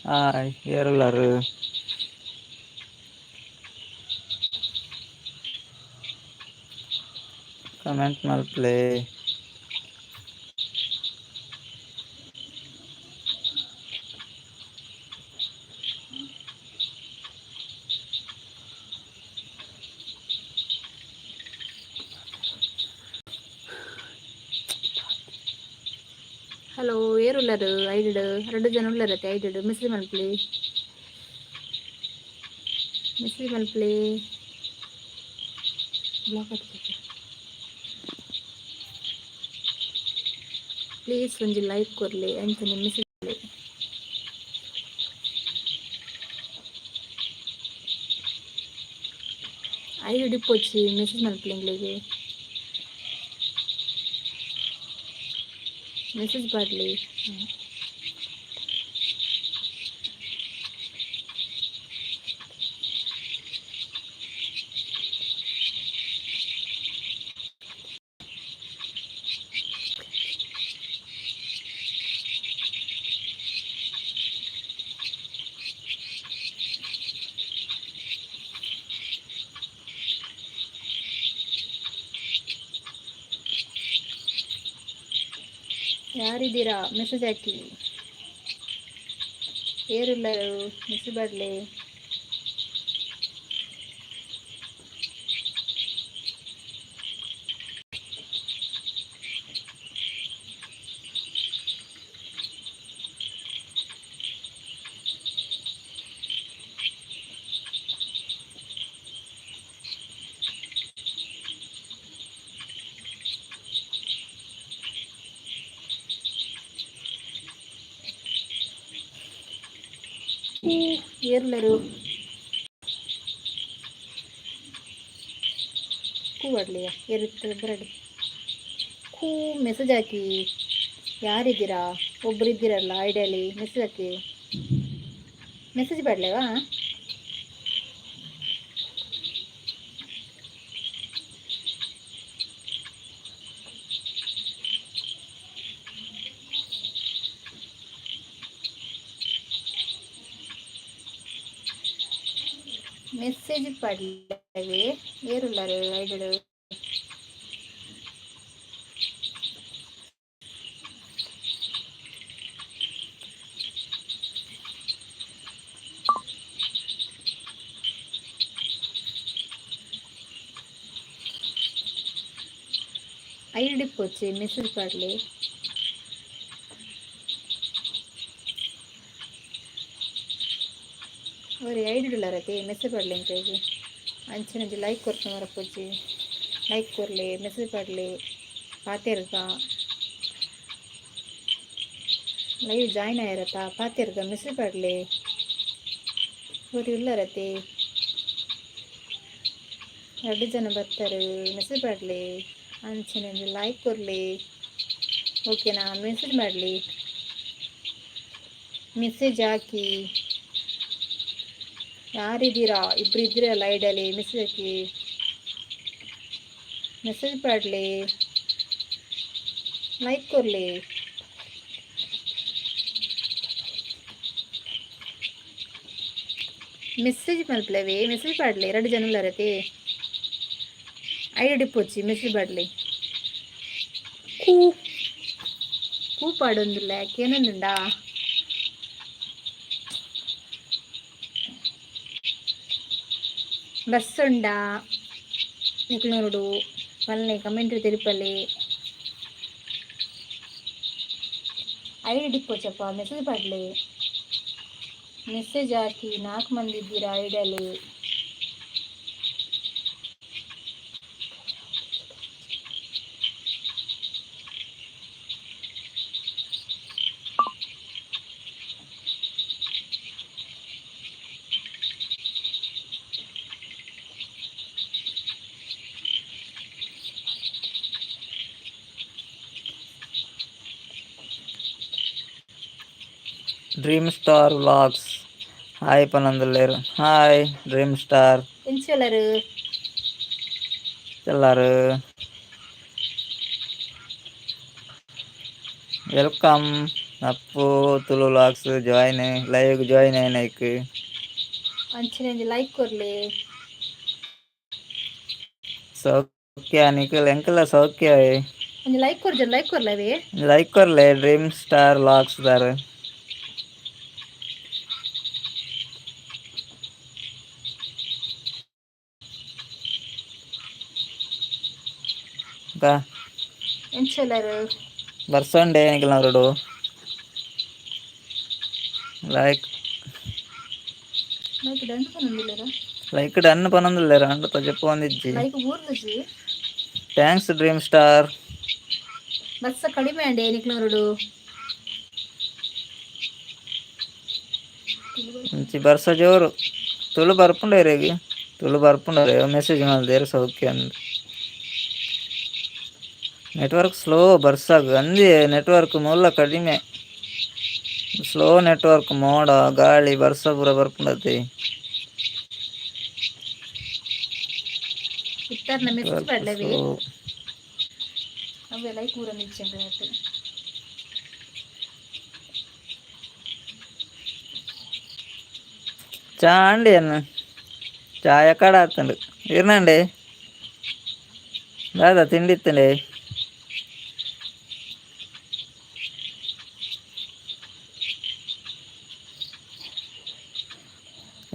Hi, ಏರುಲ್ಲಾರು? Comment ಮಲ್ಪುಲೆ. Hello, ಏರುಲ್ಲರು? ಐಡ್ ಎರಡು ಜನ ಉಲ್ಲರತ್ತೆ. ಐಡ್ ಮೆಸೇಜ್ ಮಲ್ಪುಲೆ, ಮೆಸೇಜ್ ಮಲ್ಪುಲೆ. ಬ್ಲಾಕ್. ಪ್ಲೀಸ್ ಒಂಜಿ ಲೈಕ್ ಕೊರ್ಲೆ, ಅಂಚನೆ ಮೆಸೇಜ್. ಐಡಿ ಪೋಚಿ, ಮೆಸೇಜ್ ಮಲ್ಪುಲೆ. ಎಂಕ್ಲೆಗ್ ಮೆಸೇಜ್ ಪಾಡ್ಲೆ. ಯಾರಿದ್ದೀರಾ? ಮೆಸೇಜ್ ಹಾಕಿ. ಏರುಲ್ಲ? ಮೆಸೇಜ್ ಪಾಡ್ಲೆ. ಏರುಲ್ಲರು? ಕೂ ಪಾಡ್ಲಿಯ. ಏರುತ್ತೆ ಬರಡಿ. ಕೂ, ಮೆಸೇಜ್ ಹಾಕಿ. ಯಾರಿದ್ದೀರಾ? ಒಬ್ರು ಇದ್ದೀರಲ್ಲ ಐಡಿಯಲ್ಲಿ. ಮೆಸೇಜ್ ಹಾಕಿ, ಮೆಸೇಜ್ ಪಾಡ್ಲೇವಾ? ಮೆಸೇಜ್ ಪಾಡ್ಲೆ. ಏರುಲ್ಲಾರು ಐಡಿಯಡ್? ಐಡಿ ಪೋಚಿ, ಮೆಸೇಜ್ ಪಾಡ್ಲೆ. ಒರಿ ಐಡಿ ಉಲ್ಲಾರತೆ, ಮೆಸೇಜ್ ಪಾಡ್ಲೆ ಎಂಕ್ಲೆಗ್. ಅಂಚನೆ ಒಂಜಿ ಲೈಕ್ ಕೊರ್ಪುನ ಮರಪೊಡ್ಚಿ. ಲೈಕ್ ಕೊರ್ಲೆ, ಮೆಸೇಜ್ ಪಾಡ್ಲೆ. ಪಾತೆರ್ಗ. ಲೈವ್ ಜಾಯ್ನ್ ಆಯಿರತ್ತ? ಪಾತೆರ್ಗ, ಮೆಸೇಜ್ ಪಾಡ್ಲೆ. ಒರಿ ಉಲ್ಲಾರತೆ, ಎರಡು ಜನ ಬರ್ತಾರೆ. ಮೆಸೇಜ್ ಪಾಡ್ಲೆ, ಅಂಚನೆ ಒಂಜಿ ಲೈಕ್ ಕೊರ್ಲೆ. ಓಕೆನಾ? ಮೆಸೇಜ್ ಮಾಡಲಿ, ಮೆಸೇಜ್ ಹಾಕಿ. ಯಾರಿದ್ದೀರಾ? ಇಬ್ರು ಇದ್ದೀರಲ್ಲ ಐಡಲ್ಲಿ. ಮೆಸೇಜ್ ಹಾಕಿ, ಮೆಸೇಜ್ ಪಾಡ್ಲೆ, ಲೈಕ್ ಕೊರ್ಲೆ. ಮೆಸೇಜ್ ಮಲ್ಪಲೆವೆ, ಮೆಸೇಜ್ ಪಾಡ್ಲೆ. ಎರಡು ಜನ ಉಲ್ಲಾರತೆ. ಐಡಿ ಪೋಚಿ, ಮೆಸೇಜ್ ಪಾಡ್ಲೆ. ಕೂ ಕೂ ಪಾಡೊಂದುಲ್ಲ, ಕೇನೊಂದುಂಡಾ? ಬಸ್ ಉಂಡಾ ನಿಕ್ಲನೋಡು? ಪನ್ಲೆ, ಕಮೆಂಟ್ ತೆರಿಪಲೆ. ಐಡಿ ಪೋಚಪ್ಪ, ಮೆಸೇಜ್ ಪಾಡ್ಲೆ, ಮೆಸೇಜ್ ಹಾಕಿ. ನಾಲ್ಕು ಮಂದಿ ಇದ್ದೀರಾ ಐಡಿಯಲ್ಲಿ. ಡ್ರೀಮ್ ಸ್ಟಾರ್ ವ್ಲಾಗ್ಸ್ ಹಾಯ್ ಪನೊಂದುಲ್ಲೆರ್. Hi dream star. ಎಂಚ ಉಲ್ಲರು? ಎಲ್ಲಾರು welcome. Appu Tulu vlogs join live join అయినైక్. ಅಂಚಿನ ಲೈಕ್ ಕೊರ್ಲೆ. ಸೌಖ್ಯ ನಿಖಿಲ್ ಎಂಕಲ ಸೌಖ್ಯ. ಒಂಜಿ ಲೈಕ್ ಕೊರ್ಜ, ಲೈಕ್ ಕೊರ್ಲವೇ. ಲೈಕ್ ಕೊರ್ಲೆ ಡ್ರೀಮ್ ಸ್ಟಾರ್ ವ್ಲಾಗ್ಸ್ ದಾರ್. ಬಾ. ಎಂಚೆಲ್ಲರು? ಬರ್ಸಂಡೆ ನಿಖಿಲ್ ಲೈಕ್. ಲೈಕ್ ಡನ್ ಪನೊಂದಿಲ್ಲೆರ? ಲೈಕ್ ಡನ್ ಪನೊಂದುಲ್ಲೆರ್ ಅಂಡ ತೊಜಪೊಂದಿಜ್ಜಿ. ಲೈಕ್ ಊರ್ದುಜಿ. Thanks dream star. ಬರ್ಸ ಕಡಿಮೆ ಅಂಡೆ ನಿಕ್ಲನೋರುಡು. ಇಂಚಿ ಬರ್ಸ ಜೋರು. ತುಳು ಬರ್ಪುಂಡು ಇರೆಗ್, ತುಳು ಬರ್ಪುಂಡು. ಮೆಸೇಜ್ ಮಲ್ದೇರ್ ಸೌಖ್ಯ ಅಂದ್. ನೆಟ್ವರ್ಕ್ ಸ್ಲೋ ಬರ್ಸಾಗ ಅಂದಿ, ನೆಟ್ವರ್ಕ್ ಮೂಲ ಕಡಿಮೆ, ಸ್ಲೋ ನೆಟ್ವರ್ಕ್. ಮೋಡ ಗಾಳಿ ಬರ್ಸ ಪೂರ ಬರ್ಪುಂಡತಿ. ಇತ್ತಾರ್ನ ಮೆಸೇಜ್ ನೆಟ್ವರ್ಕ್ ಪಾಡ್ಲವೇ. ಸ್ಲೋ. ಅವೇ ಲೈಕ್ ಊರೊಂದಿಜ್ಜಂಡ್ ಆತ್. ಚಾ ಅಂಡಿ ಅನ್ನ ಚಾ ಎಕ್ಕಡ ಆತುಂಡು ಇರ್ನಂಡಿ. ದಾದಾ ತಿಂಡಿ ಇತ್ತಂಡೆ?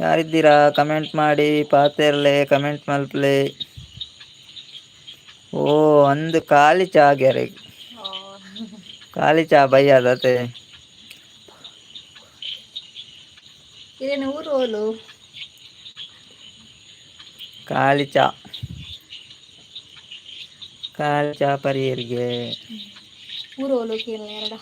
ಯಾರಿದ್ದೀರಾ? ಕಮೆಂಟ್ ಮಾಡಿ, ಪಾತೆರ್ಲೆ, ಕಮೆಂಟ್ ಮಲ್ಪಲೆ. ಓ ಅಂದು ಖಾಲಿ ಚಾ ಗ್ಯಾರೆ. ಖಾಲಿ ಚಾ ಬಯ್ಯದತೆ. ಇರೇನ ಊರು ಓಲು? ಖಾಲಿ ಚಾ, ಖಾಲಿ ಚಾ ಪರಿಯರಿಗೆ. ಊರು ಓಲು ಕೇಳ್ ಎರಡ.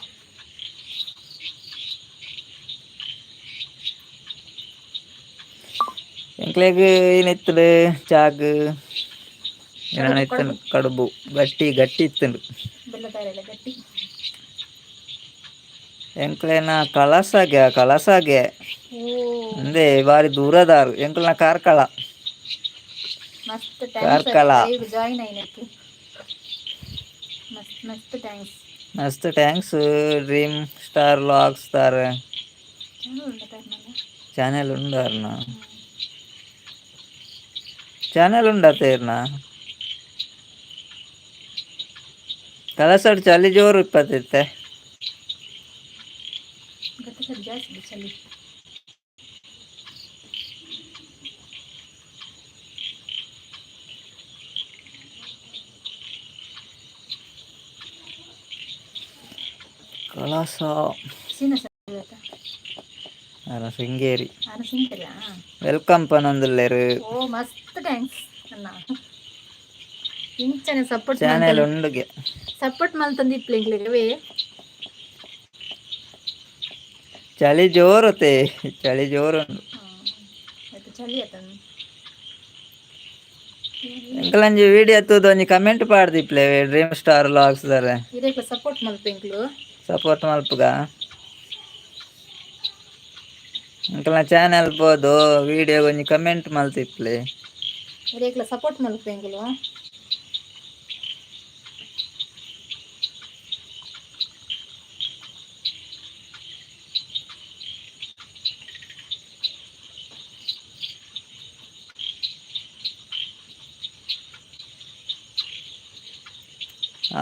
ಎಂಕ್ಲೆಗ್ ಏನಿತ್ತುಡು ಚಾಗ್? ಕಡುಬು. ಏನಾಯ್ತಂಡು? ಕಡುಬು. ಕಡುಬು ಗಟ್ಟಿ ಗಟ್ಟಿ ಇತ್ತುಂಡು. ಬೆಲ್ಲದಾರೆಲ್ಲ ಗಟ್ಟಿ. ಎಂಕ್ಲೆನ ಕಳಸಾಗೆ, ಕಳಸಾಗೆ. ಓ. ಅಂದೆ ಬಾರಿ ದೂರದಾರು ಎಂಕ್ಲೆನ ಕಾರ್ಕಳ. ಮಸ್ತ್ thanks. Karkala. Live join ಆಯ್ನಕ್ಕೆ ಮಸ್ತ್ ಮಸ್ತ್ thanks. ಮಸ್ತ್ thanks dream star vlogs ದಾರ್. ಚಾನಲ್ ಉಂಡ ತಾರ್ನಲ್ಲ? ಚಾನೆಲ್ ಉಂಡಾರ್ನ? ಚಾನೆಲ್ ಉಂಡಾ ತೇರ್ನ? ಕಳಸಡ್ ಚಳಿ ಜೋರು ಇಪ್ಪತ್ತಿತ್ತೆ. ಗಟ್ಟಿ ಸರಿ ಜಾಸ್ತಿ ಚಳಿ. ಕಳಸ. ಸೀನ. ಅರ ಶೃಂಗೇರಿ. ನಾನು ಸಿಂಕಲ್ಲ. Welcome ಪನೊಂದುಲ್ಲೆರ್. ಓ ಮಸ್ತ್ thanks ಅಣ್ಣ, ಇಂಚನೆ ಸಪೋರ್ಟ್. ಚಾನೆಲ್ ಉಂಡುಗೆ. ಸಪೋರ್ಟ್ ಮಲ್ತಂದು ಇಪ್ಲೆ ಎಂಕ್ಲೆಗ್. ಚಳಿ ಜೋರುತೆ, ಚಳಿ ಜೋರು ಉಂಡು. ಆಯ್ತು, ಚಳಿ ಆತನು. ಎಂಕಲಂಜಿ ವಿಡಿಯೋ ತೂದು ಒಂಜಿ ಕಮೆಂಟ್ ಪಾಡ್ದಿಪ್ಲೆ ಡ್ರೀಮ್ ಸ್ಟಾರ್ ವ್ಲಾಗ್ಸ್ ದಾರೆ. ಇರೇಕ್ಲ ಸಪೋರ್ಟ್ ಮಲ್ಪು ಎಂಕ್ಲು. ಸಪೋರ್ಟ್ ಮಲ್ಪುಗ. ಎಂಕಲ್ನ ಚಾನೆಲ್ ಪೋದು ವಿಡಿಯೋ ಒಂಜಿ ಕಮೆಂಟ್ ಮಲ್ತಿಪ್ಲೆ. ಇರೇಕ್ಲ ಸಪೋರ್ಟ್ ಮಲ್ಪು ಎಂಕ್ಲು.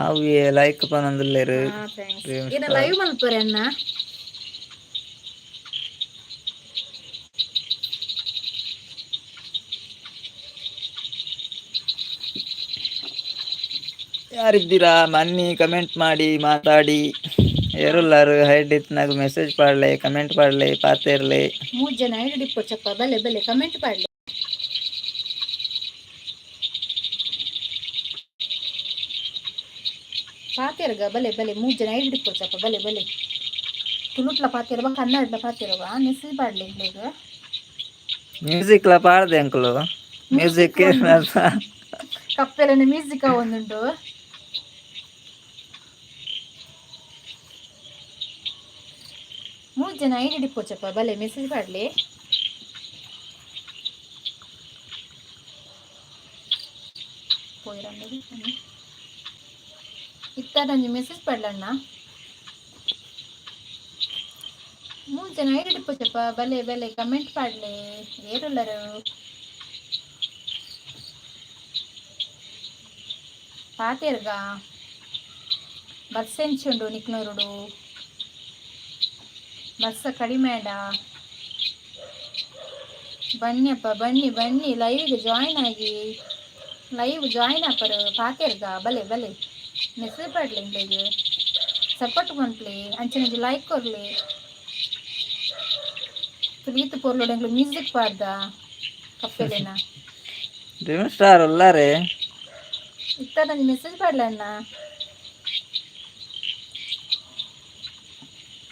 ಅವು ಲೈಕ್ ಪನೊಂದುಲ್ಲೆರ್. Thanks. Dream ಏನ ಸ್ಟಾರ್. ಲೈವ್ ಮಲ್ಪರೆ ಅಣ್ಣ? ಯಾರಿದ್ದೀರಾ ಮನ್ನಿ, ಕಮೆಂಟ್ ಮಾಡಿ, ಮಾತಾಡಿ. ಏರುಲ್ಲಾರು ಹೈಡ್ ಇತ್ನಾಗ? ಮೆಸೇಜ್ ಪಾಡ್ಲೆ, ಕಮೆಂಟ್ ಪಾಡ್ಲೆ, ಪಾತೆರ್ಲೆ. ಮೂರು ಜನ ಐಡಿ ಡಿಪ್ಪು ಬಲೆ ಬಲೆ ಕಮೆಂಟ್ ಪಾಡ್ಲೆ. ಪಾತೆರ್ಗ ಬಲೆ ಬಲೆ. ಮೂರು ಜನ ಐಡಿ ಡಿಪ್ಪು ಬಲೆ ಬಲೆ. ತುಳುಟ್ಲ ಪಾತೆರ್ವ, ಕನ್ನಡಲ ಪಾತೆರ್ವ, ಮೆಸೇಜ್ ಪಾಡ್ಲೆ ಎಂಕ್ಲೆಗ್. ಮ್ಯೂಸಿಕ್ಲ ಪಾಡ್ದೆ ಅಂಕಲು, ಮ್ಯೂಸಿಕ್. ಕಪ್ಪೆಲನ ಮ್ಯೂಸಿಕ್ ಒಂದುಂಟು. ಮೂರು ಜನ ಐಡಿ ಡಿಪ್ಪೋಚಪ್ಪ, ಬಲೆ ಮೆಸೇಜ್ ಪಾಡ್ಲೆ. ಪೋಯಿರಂದೆ ಇತ್ತ ನಂಜಿ ಮೆಸೇಜ್ ಪಾಡ್ಲಣ್ಣ. ಜನ ಐಡಿ ಪೋಚಪ್ಪ. ಬಲೆ ಬಲೆ, ಕಮೆಂಟ್ ಪಾಡ್ಲೆ. ಏರುಲ್ಲರು? ಪಾತೆರ್ಗ. ಬರ್ಸ ಎಂಚುಂಡು ನಿಕ್ನೂರುಡು? ಬರ್ಸ ಕಡಿಮೆಡ? ಬನ್ನಿಯಪ್ಪ, ಬನ್ನಿ ಬನ್ನಿ, ಲೈವ್ಗೆ ಜಾಯಿನ್ ಆಗಿ. ಲೈವ್ ಜಾಯಿನ್ ಆಪರು. ಪಾತೆರ್ಗ. ಬಲೆ ಬಲೆ, ಮೆಸೇಜ್ ಪಾಡ್ಲೆ. ಇಂಗ್ಲೇಗ್ ಸಪೋರ್ಟ್ ಮನ್ಪ್ಲೆ. ಅಂಚನೆ ಲೈಕ್ ಕೊರ್ಲೆ. ಪ್ರೀತಿ ಪೊರ್ಲುಡು ಎಂಕ್ಲು ಮ್ಯೂಸಿಕ್ ಪಾಡ್ದ ಕಪ್ಪೆಲೆನ. ಡ್ರೀಮ್ ಸ್ಟಾರ್ ಉಲ್ಲಾರೆ. ಇತ್ತ ನಂಜಿ ಮೆಸೇಜ್ ಪಾಡ್ಲೆ ಅಣ್ಣ.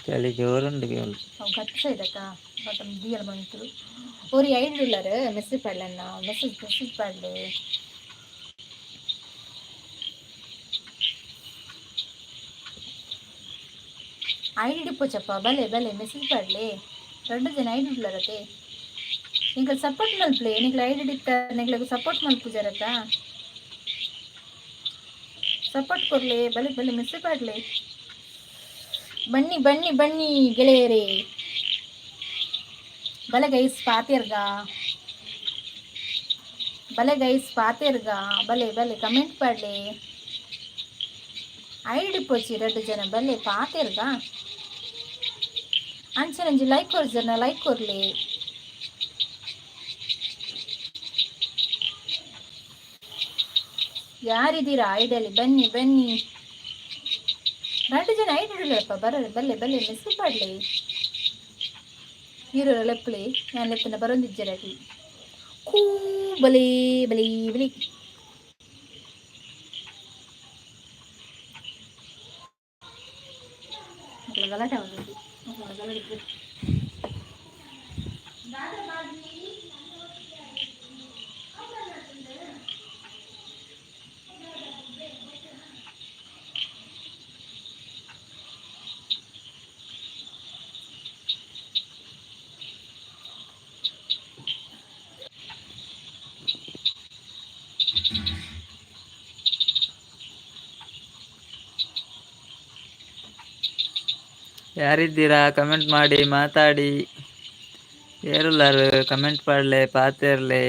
ಚಳಿ ಜೋರುಂಡು ಕೇಳು. ಅವು ಗಟ್ಟಿ ಸೈದಕ್ಕ ಬಟ್ ದಿಯಲ್ ಬಂತು. ಒರಿ ಐಡಿ ಉಲ್ಲಾರ, ಮೆಸೇಜ್ ಪಾಡ್ಲೆ ಅಣ್ಣ. ಮೆಸೇಜ್ ಮೆಸೇಜ್ ಪಾಡ್ಲೆ. ಐಡಿ ಪೋಚಪ್ಪ. ಬಲೆ ಬಲೆ, ಮೆಸೇಜ್ ಪಾಡ್ಲೆ. ರಡ್ಡು ಜನ ಐಡಿ ಉಲ್ಲಾರತೆ. ನಿಂಕಲ್ ಸಪೋರ್ಟ್ ಮಲ್ಪ್ಲೆ. ನಿಕ್ಲ ಐಡಿ ಇತ್ತ ನಿಕ್ಲೆಗ್ ಸಪೋರ್ಟ್ ಮಲ್ಪುಜರತ್ತ? ಸಪೋರ್ಟ್ ಕೊರ್ಲೆ. ಬಲೆ ಬಲೆ, ಮೆಸೇಜ್ ಪಾಡ್ಲೆ. ಬನ್ನಿ ಬನ್ನಿ ಬನ್ನಿ ಗೆಳೆಯರೇ. ಬಲೆ ಗೈಸ್, ಪಾತೆರ್ಗ. ಬಲೆ ಗೈಸ್, ಪಾತೆರ್ಗ. ಬಲೆ ಬಲೆ, ಕಮೆಂಟ್ ಪಾಡ್ಲೆ. ಐಡಿ ಪೋಚಿ ರಡ್ಡು ಜನ. ಬಲೆ, ಪಾತೆರ್ಗ. ಅಂಚನಂಜಿ ಲೈಕ್ ಕೊರ್ಜನ, ಲೈಕ್ ಕೊರ್ಲಿ. ಯಾರಿದ್ದೀರಾ ಐಡಲ್ಲಿ? ಬನ್ನಿ ಬನ್ನಿ. ಎರಡು ಜನ ಐಡಿ ಇಡಲಪ್ಪ. ಬರ ಬಲ್ಲೆ ಬಲ್ಲೆ, ಮೆಸೇಜ್ ಪಾಡ್ಲೆ. ಹೀರೋ ಲೆಪ್ಪಲಿ ನಾನು ಲೆಪ್ಪನ ಬರೊಂದಿಜ್ಜರಟಿ ಕೂ. ಬಲೆ ಬಲೆ ಬಲೆ. ಗಲಾಟೆ ಆಗೋದು ಗಲಾಟೆ. ಯಾರಿದ್ದೀರಾ? ಕಮೆಂಟ್ ಮಾಡಿ, ಮಾತಾಡಿ. ಏರುಲ್ಲಾರು? ಕಮೆಂಟ್ ಪಾಡ್ಲೆ, ಪಾತೆರ್ಲೆ.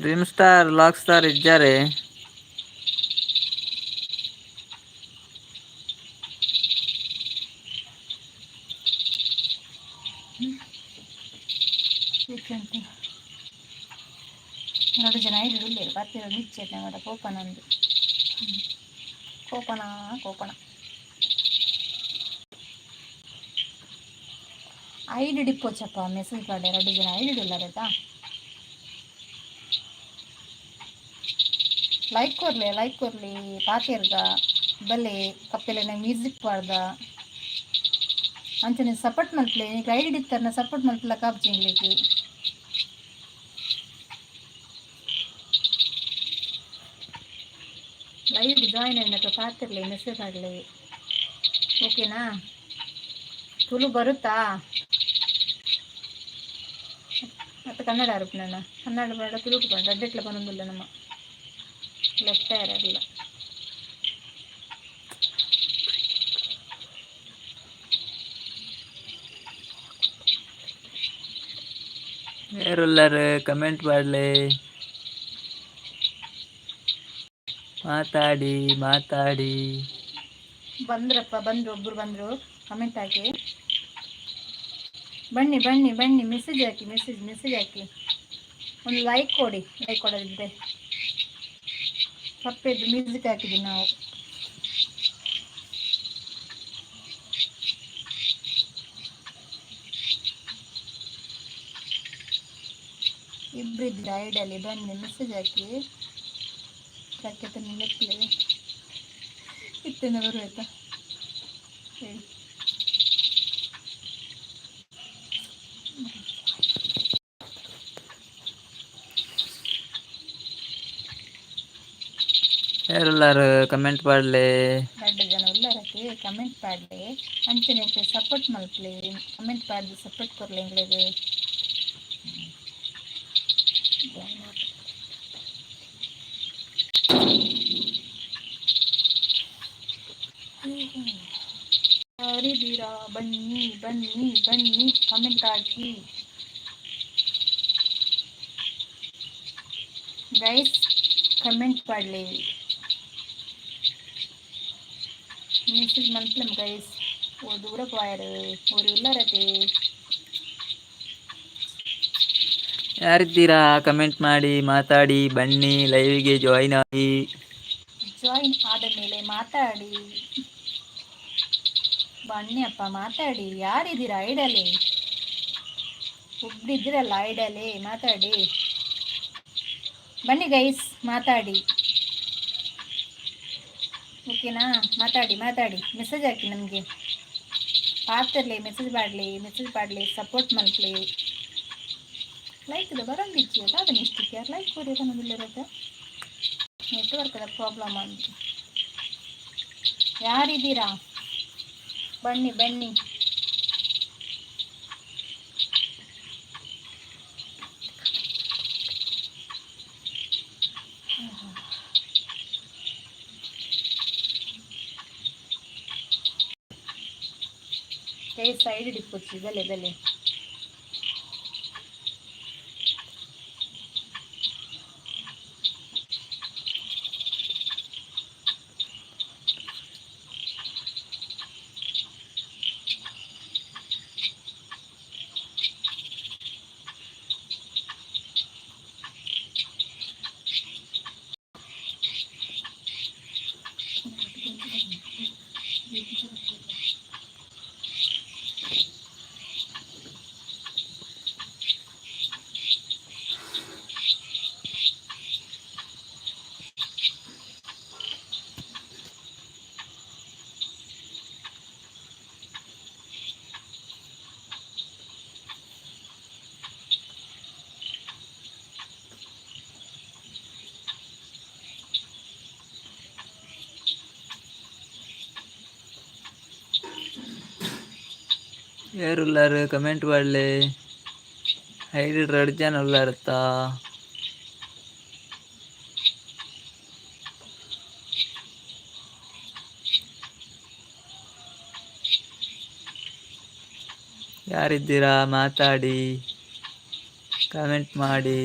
ಡ್ರೀಮ್ ಸ್ಟಾರ್, ಲಾಕ್ ಸ್ಟಾರ್ ಇದ್ದಾರೆ. ಎರಡು ಜನ ಐದು ಉಲ್ಲೇರು. ಬತ್ತಿರ ನಿಚ್ಚೆ ಮಾತ ಕೋಪನಂದು ಕೋಪನ ಕೋಪನ. ಐಡಿ ಡಿಪ್ಪೋಚಪ್ಪ. ಮೆಸೇಜ್ ಪಾಡೆ. ಎರಡು ಜನ ಐಡಿ ಉಲ್ಲಾರೈತಾ? ಲೈಕ್ ಕೊರ್ಲೆ, ಲೈಕ್ ಕೊರ್ಲಿ. ಪಾತೆರ್ಗ. ಬಲೆ ಕಪ್ಪೆಲೆನ ಮ್ಯೂಸಿಕ್ ಪಾಡ್ದ. ಅಂಚನೆ ಸಪೋರ್ಟ್ ಮಲ್ಪ್ಲೆ. ನಿಕ್ ಐಡಿ ಇತ್ತರ್ನ ಸಪೋರ್ಟ್ ಮಲ್ಪಲ ಕಾಪ್ಜಿ ಇಂಗ್ಲಿಗ್. ಲೈವ್ ಜಾಯಿನ್ అయినట్టు ಪಾತಿರ್ಲಿ, ಮೆಸೇಜ್ ಮಾಡಲಿ. ಓಕೆನಾ? ತುಳು ಬರುತ್ತಾ? ಮತ್ತು ಕನ್ನಡ ಅರ್ಪಣ. ಕನ್ನಡ ಬೇಡ, ತುಳು ಬೇಡ, ರಡ್ಡೆಟ್ಲ ಬನ್ನೊಂದಿಲ್ಲ. ನಮ್ಮ ಲೆಫ್ಟ್ ಇಲ್ಲ. ಏರುಲ್ಲಾರು? ಕಮೆಂಟ್ ಪಾಡ್ಲೆ, ಮಾತಾಡಿ ಮಾತಾಡಿ. ಬಂದ್ರಪ್ಪ, ಬಂದರು. ಒಬ್ಬರು ಬಂದರು. Comment hockey. ಬನ್ನಿ ಬನ್ನಿ ಬನ್ನಿ. ಮೆಸೇಜ್ ಹಾಕಿ, ಮೆಸೇಜ್ ಮೆಸೇಜ್ ಹಾಕಿ. ಒಂದು ಲೈಕ್ ಕೊಡಿ, ಲೈಕ್ ಕೊಡೋದಿದ್ದೆ. ಕಪ್ಪೆದ್ದು ಮ್ಯೂಸಿಕ್ ಹಾಕಿದ್ದೀವಿ ನಾವು. ಇಬ್ಬರಿದ್ದೀರ ಐಡಲ್ಲಿ? ಬನ್ನಿ, ಮೆಸೇಜ್ ಹಾಕಿ. ಯಾಕೆ ಲೆಪ್ಪಲೆ ಇತ್ತೇನೆ ಬರುವಾಯ್ತಾ ಹೇಳಿ. ಏರುಲ್ಲಾರು? ಕಮೆಂಟ್ ಪಾಡ್ಲೆ. ರಡ್ಡು ಜನ ಉಲ್ಲರಕ್ಕೆ. ಕಮೆಂಟ್ ಪಾಡ್ಲೆ. ಅಂಚನೆ ಸಪೋರ್ಟ್ ಮಲ್ಪ್ಲೆ. ಕಮೆಂಟ್ ಪಾಡ್ದು ಸಪೋರ್ಟ್ ಕೊರ್ಲೆ ಎಂಗ್ಲೆಗ್. ಯಾರಿದ್ದೀರಾ? ಬನ್ನಿ ಬನ್ನಿ ಬನ್ನಿ, ಕಮೆಂಟ್ ಹಾಕಿ ಗೈಸ್, ಕಮೆಂಟ್ ಮಾಡಲಿ, ಮೆಸೇಜ್ ಮನ್ಪ್ಲಮ್ ಗೈಸ್. ಓ ದೂರ ಪೋಯರು ஒரு ಉಲ್ಲರತೆ. ಯಾರಿದ್ದೀರಾ? ಕಮೆಂಟ್ ಮಾಡಿ, ಮಾತಾಡಿ, ಬನ್ನಿ, ಲೈವ್ಗೆ ಜಾಯಿನ್ ಆಗಿ. ಜಾಯಿನ್ ಆದ ಮೇಲೆ ಮಾತಾಡಿ. ಬನ್ನಿ ಅಪ್ಪ, ಮಾತಾಡಿ. ಯಾರಿದ್ದೀರಾ ಐಡಲಿ? ಒಬ್ರಿದ್ದೀರಲ್ಲ ಐಡಲಿ, ಮಾತಾಡಿ. ಬನ್ನಿ ಗೈಸ್, ಮಾತಾಡಿ. ಓಕೆನಾ? ಮಾತಾಡಿ ಮಾತಾಡಿ, ಮೆಸೇಜ್ ಹಾಕಿ ನಮಗೆ. ಪಾತಿರ್ಲಿ, ಮೆಸೇಜ್ ಮಾಡಲಿ, ಮೆಸೇಜ್ ಮಾಡಲಿ, ಸಪೋರ್ಟ್ ಮಲ್ಪಲಿ. ಲೈಕ್ ಬರಂದಿಚ್ಚಿ ಅದ ಮಿಸ್ಟೇಕ್. ಯಾರು ಲೈಕ್ ಕೊಡಿ ಅನ್ನೋದಿಲ್ಲಿರುತ್ತೆ. ನೆಟ್ವರ್ಕ್ದ ಪ್ರಾಬ್ಲಮ್ ಅಂತ. ಯಾರಿದ್ದೀರಾ? ಬನ್ನಿ ಬನ್ನಿ. ಸೈಡ್ ಡಿಪ್ಪೊಚ್ಚಿ ಬಲೆ ಬಲೆ. ಯಾರುಲ್ಲಾರು? ಕಮೆಂಟ್ ಮಾಡಲಿ. ಐಡಿ ಎರಡು ಜನ ಉಲ್ಲಾರತ್ತಾ? ಯಾರಿದ್ದೀರಾ? ಮಾತಾಡಿ, ಕಮೆಂಟ್ ಮಾಡಿ.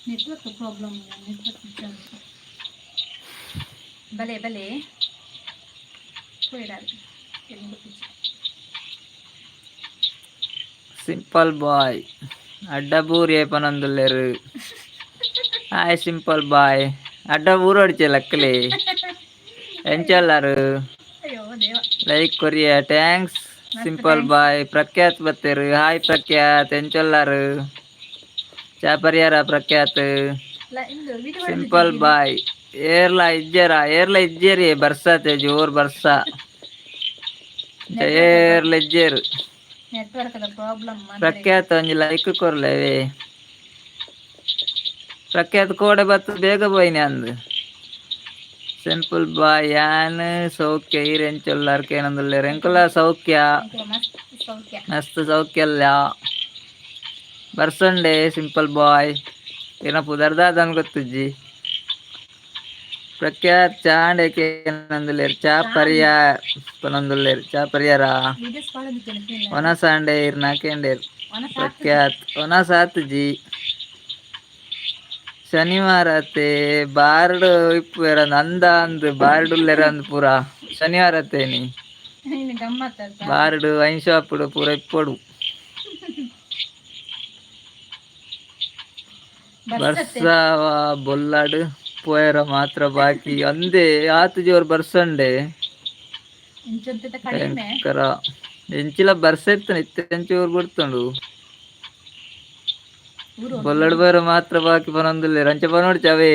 Network problem, network. ಬಲೆ ಬಲೆ ಹೋಯಿರಾರು. ಸಿಂಪಲ್ ಬಾಯ್ ಅಡ್ಡಬೂರಿ ಪನೊಂದುಲ್ಲೆರ್. ಹಾಯ್ ಸಿಂಪಲ್ ಬಾಯ್, ಅಡ್ಡ ಊರು ಅಡಿಚೆ ಲಕ್ಕಲಿ. ಎಂಚಲ್ಲಾರು? ಅಯ್ಯೋ ದೇವ. ಲೈಕ್ ಕೊರಿಯ, thanks simple ಬಾಯ್. ಪ್ರಖ್ಯಾತ್ ಬತ್ತೇರು. ಹಾಯ್ ಪ್ರಖ್ಯಾತ್, ಎಂಚೊಲ್ಲಾರು? ಚಾ ಪರಿಯಾರ ಪ್ರಖ್ಯಾತ್? ಇಂದು ವಿಡಿಯೋ. ಸಿಂಪಲ್ ಬಾಯ್, ಏರ್ಲ ಇಜ್ಜರ? ಏರ್ಲ ಇಜ್ಜೇರಿ, ಬರ್ಸಾತೆ, ಜೋರ್ ಬರ್ಸ. ಏರ್ಲ ಇಜ್ಜೇರು. Network problem. ಪ್ರಖ್ಯಾತ ಒಂಜಿ ಲೈಕ್ ಕೊರ್ಲೆವೆ. ಪ್ರಖ್ಯಾತ್ ಕೋಡೆ ಬತ್ತು ಬೇಗ ಪೋಯಿನಿ ಅಂದ್. ಸಿಂಪಲ್ ಬಾಯ್, ಯಾನ್ ಸೌಖ್ಯ, ಈರ್ ಎಂಚೊಲ್ಲಾರ್ ಕೇನೊಂದುಲ್ಲೆರ್. ಎಂಕುಲ ಸೌಖ್ಯ. ಮಸ್ತ್ ಸೌಖ್ಯ. ಮಸ್ತ್ ಸೌಖ್ಯ ಅಲ್ಲ. ಬರ್ಸಂಡೆ ಸಿಂಪಲ್ ಬಾಯ್, ಏನ ಪುದರ್ದಾದನ್ ಗೊತ್ತುಜ್ಜಿ. ಪ್ರಖ್ಯಾತ್ ಚಾಂಡೆ ಕೇನೊಂದುಲ್ಲೆರ್. ಚಾ ಪರಿಯ ಪನೊಂದುಲ್ಲೆರ್. ಚಾ ಪರಿಯಾರ? ವಿಡಿಯೋಸ್ ಪಾಡೊಂದಿತ್ತೇನೆ. ಒನಸಾಂಡೆ ಇರ್ನ ಕೇಂಡೇರ್. ಪ್ರಖ್ಯಾತ್ ಒನಸಾತ್ಜಿ. ಶನಿವಾರ ಅತ್ತೆ ಬಾರ್ಡ್ ಇಪ್ಪುವೆರ ನಂದ ಅಂದ್ ಬಾರ್ಡ್ ಉಲ್ಲೆರ ಅಂದ್ ಪೂರ. ಶನಿವಾರ ಅತ್ತೇನಿ. ಗಮ್ಮತ್ತ. ಬಾರ್ಡ್ ವೈನ್ ಶಾಪ್ ಪೂರ ಇಪ್ಪೊಡು. ಬರ್ಸವ ಬೊಲ್ಲಾಡ್ ಪೋಯರ ಮಾತ್ರ ಬಾಕಿ ಅಂದೇ. ಆತ್ ಜೋರ್ ಬರ್ಸಂಡೆ. ಇಂಚೊಂತೆ ಕಡಿಮೆ. ಭಯಂಕರ ಎಂಚಿಲ ಬರ್ಸ ಇತ್ತು, ಇತ್ತೆ ಎಂಚೂರು ಬಿಡ್ತುಂಡು. ಊರು. ಬೊಲ್ಲಡ್ ಪೋಯರ ಮಾತ್ರ ಬಾಕಿ ಪನೊಂದುಲ್ಲೆರ್. ಅಂಚ ಪನೊಡ್ಚಿ ಅವೇ,